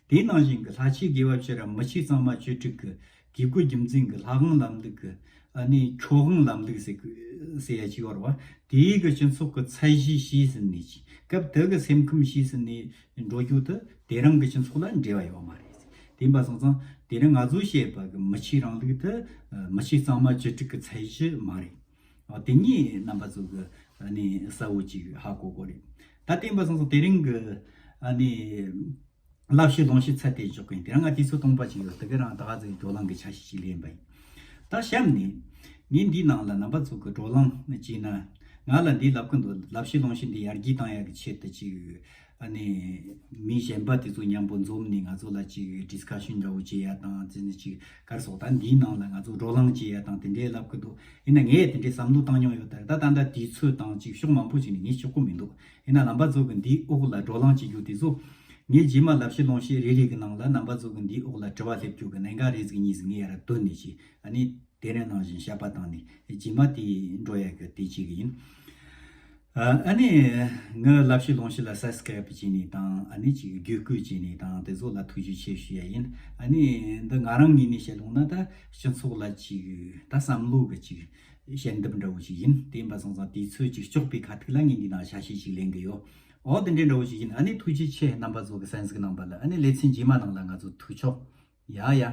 དེའི་ནང་བཞིན་གྱི་ལྷ་ཆོས་དགེ་བ་བཅུ་ར་མི་ཆོས་གཙང་མ་བཅུ་དྲུག་གི་དགེ་བསྐོས་རྒྱུ་མཚན་གྱི་ལྷ་དབང་ལམ་ལུགས་ཀྱི་ཨ་ནི་ཁྱོད་དབང་ལམ་ལུགས་ཟེར་གི་ཟེར་ཡ་ཅིག་ཡོད་རེད་བ། དེའི་གི་སྤྱི་ཚོགས་ཀྱི་ཚད་གཞི་ཤེས་ཟིན་ནས་ཅིག་སྐབས་དེ་གི་སེམས་ཁམས་ཤེས་ཟིན་ནས་འགྲོ་རྒྱུ་དེ་དེ་རིང་གི་སྤྱི་ཚོགས་ལ་འབྲེལ་བ་ཡོད་མ་རེད། དེ་ཡིན་པ་སོང་ཙང་དེ་རིང་ང་ཚོས་བཤད་པ་གི་མི་ཆོས་རིང་ལུགས་དེ་མི་ཆོས་གཙང་མ་བཅུ་དྲུག་གི་ཚད་གཞི་མ་རེད། ཨ། དེ་གཉིས་རྣམ་པ་ཚོ་གི་ཨ་ནི་གསལ་བོ་ཅིག་ཧ་གོ་དགོས་རེད། ད་དེ་ཡིན་པ་སོང་ཙང་དེ་རིང་གི་ཨ་ནི། ལབ་བཤད་ལུང་བཤད་ཚར་ཏེ་འཇོག་གི་ཡིན། དེ་རིང་ང་དུས་ཚོད་སྟོང་པ་ཅིག་ཡོད། དེ་ག་རང་ད་ག་ཚོད་བགྲོ་གླེང་གི་འཆར་གཞི་ཅིག་ལེན་པ་ཡིན། ད་གཤམ་ནས་ངས་འདིའི་ནང་ལ་རྣམ་པ་ཚོ་གི་བགྲོ་གླེང་བྱས་ན། ང་ལ་འདི་ལབ་གི་འདུག་ལབ་བཤད་ལུང་བཤད་འདི་ཡར་རྒྱས་བཏང་ཡག་གི་ཆེད་དུ་ཅིག་ཨ་ནི་མི་གཞན་པ་དེ་ཚོ་མཉམ་པོ་འཛོམས་ནས་ང་ཚོ་ལ་ཅིག་ཌི་སི་ཀ་ཤན་འདྲ་བོ་བྱེད་ཡ་དང་། དེ་ནི་ཅིག་ག་རེ་ཟེར། ད་འདིའི་ནང་ལ་ང་ཚོ་བགྲོ་གླེང་བྱེད་ཡ་དང་དེ་འདྲའི་ལབ་གི་འདུག་ཡིན་ན་ངས་དེ་འདྲའི་བསམ་བློ་བཏང་མྱོང་ཡོད། ད་ད་ད་ལྟ་དུས་ཚོད་དང་ཅིག་ཕྱོགས་མང་པོ་ཅིག་ནས་ངས་ཆོག་གི་མི་འདུག་ཡིན་ན་རྣམ་པ་ཚོ་གི་འདིའི་འོག་ལ་བགྲོ་གླེང་བྱེད་རྒྱུ་དེ་ཚོ། ངས་རྗེས་མ་ལབ་བཤད་ལུང་བཤད་རེ་རེ་གི་ནང་ལ་རྣམ་པ་ཚོ་གི་འདིའི་འོག་ལ་དྲི་བ་སླེབས་རྒྱུ་གི་གནད་འགག་རེ་ཟིག་གཉིས་ཟིག་ངས་ཡར་བཏོན་ནས་ཅིག་ཨ་ནི་དེ་རིང་ནང་བཞིན་བཤད་པ་བཏང་ནས་རྗེས་མ་དེ་འགྲོ་ཡ་གི་དེ་བྱེད་གི་ཡིན། ཨ་ཨ་ནི་ངའི་ལབ་བྱའི་ལུང་ཞིག་ལ་སབ་སི་ཀ་རབ་བྱས་ནས་དང་ཨ་ནི་ཅིག་བརྒྱུད་སྐུལ་བྱས་ནས་དང་དེ་ཚོ་ལ་ཐུགས་རྗེ་ཆེ་ཞུ་ཡ་ཡིན། ཨ་ནི་འདི་ང་རང་ངོས་ནས་བཤད་ལོང་ན་ད་སྤྱི་ཚོགས་ལ་ཅིག་ད་བསམ་བློ་གི་ཅིག་ཞལ་འདེབས་འདྲ་བོ་ཞིག་ཡིན། དེ་ཡིན་པ་སོང་ཙང་དུས་ཚོད་ཅིག་ལྕོགས་པའི་ཁ་ཐུག་ལ་ངས་འདི་ནང་ཆ་ཤས་ཤིག་ལེན་གི་ཡོད། ཨོ་དེ་འདྲའི་འདྲ་བོ་ཞིག་ཡིན། ཨ་ནི་ཐུགས་རྗེ་ཆེ། རྣམ་པ་ཚོ་གི་གསན་གཟིགས་གནང་བ་ལ། ཨ་ནི་ལེ་ཚན་རྗེས་མ་ནང་ལ་ང་ཚོ་ཐུག་ཆོག་ཡ་ཡ།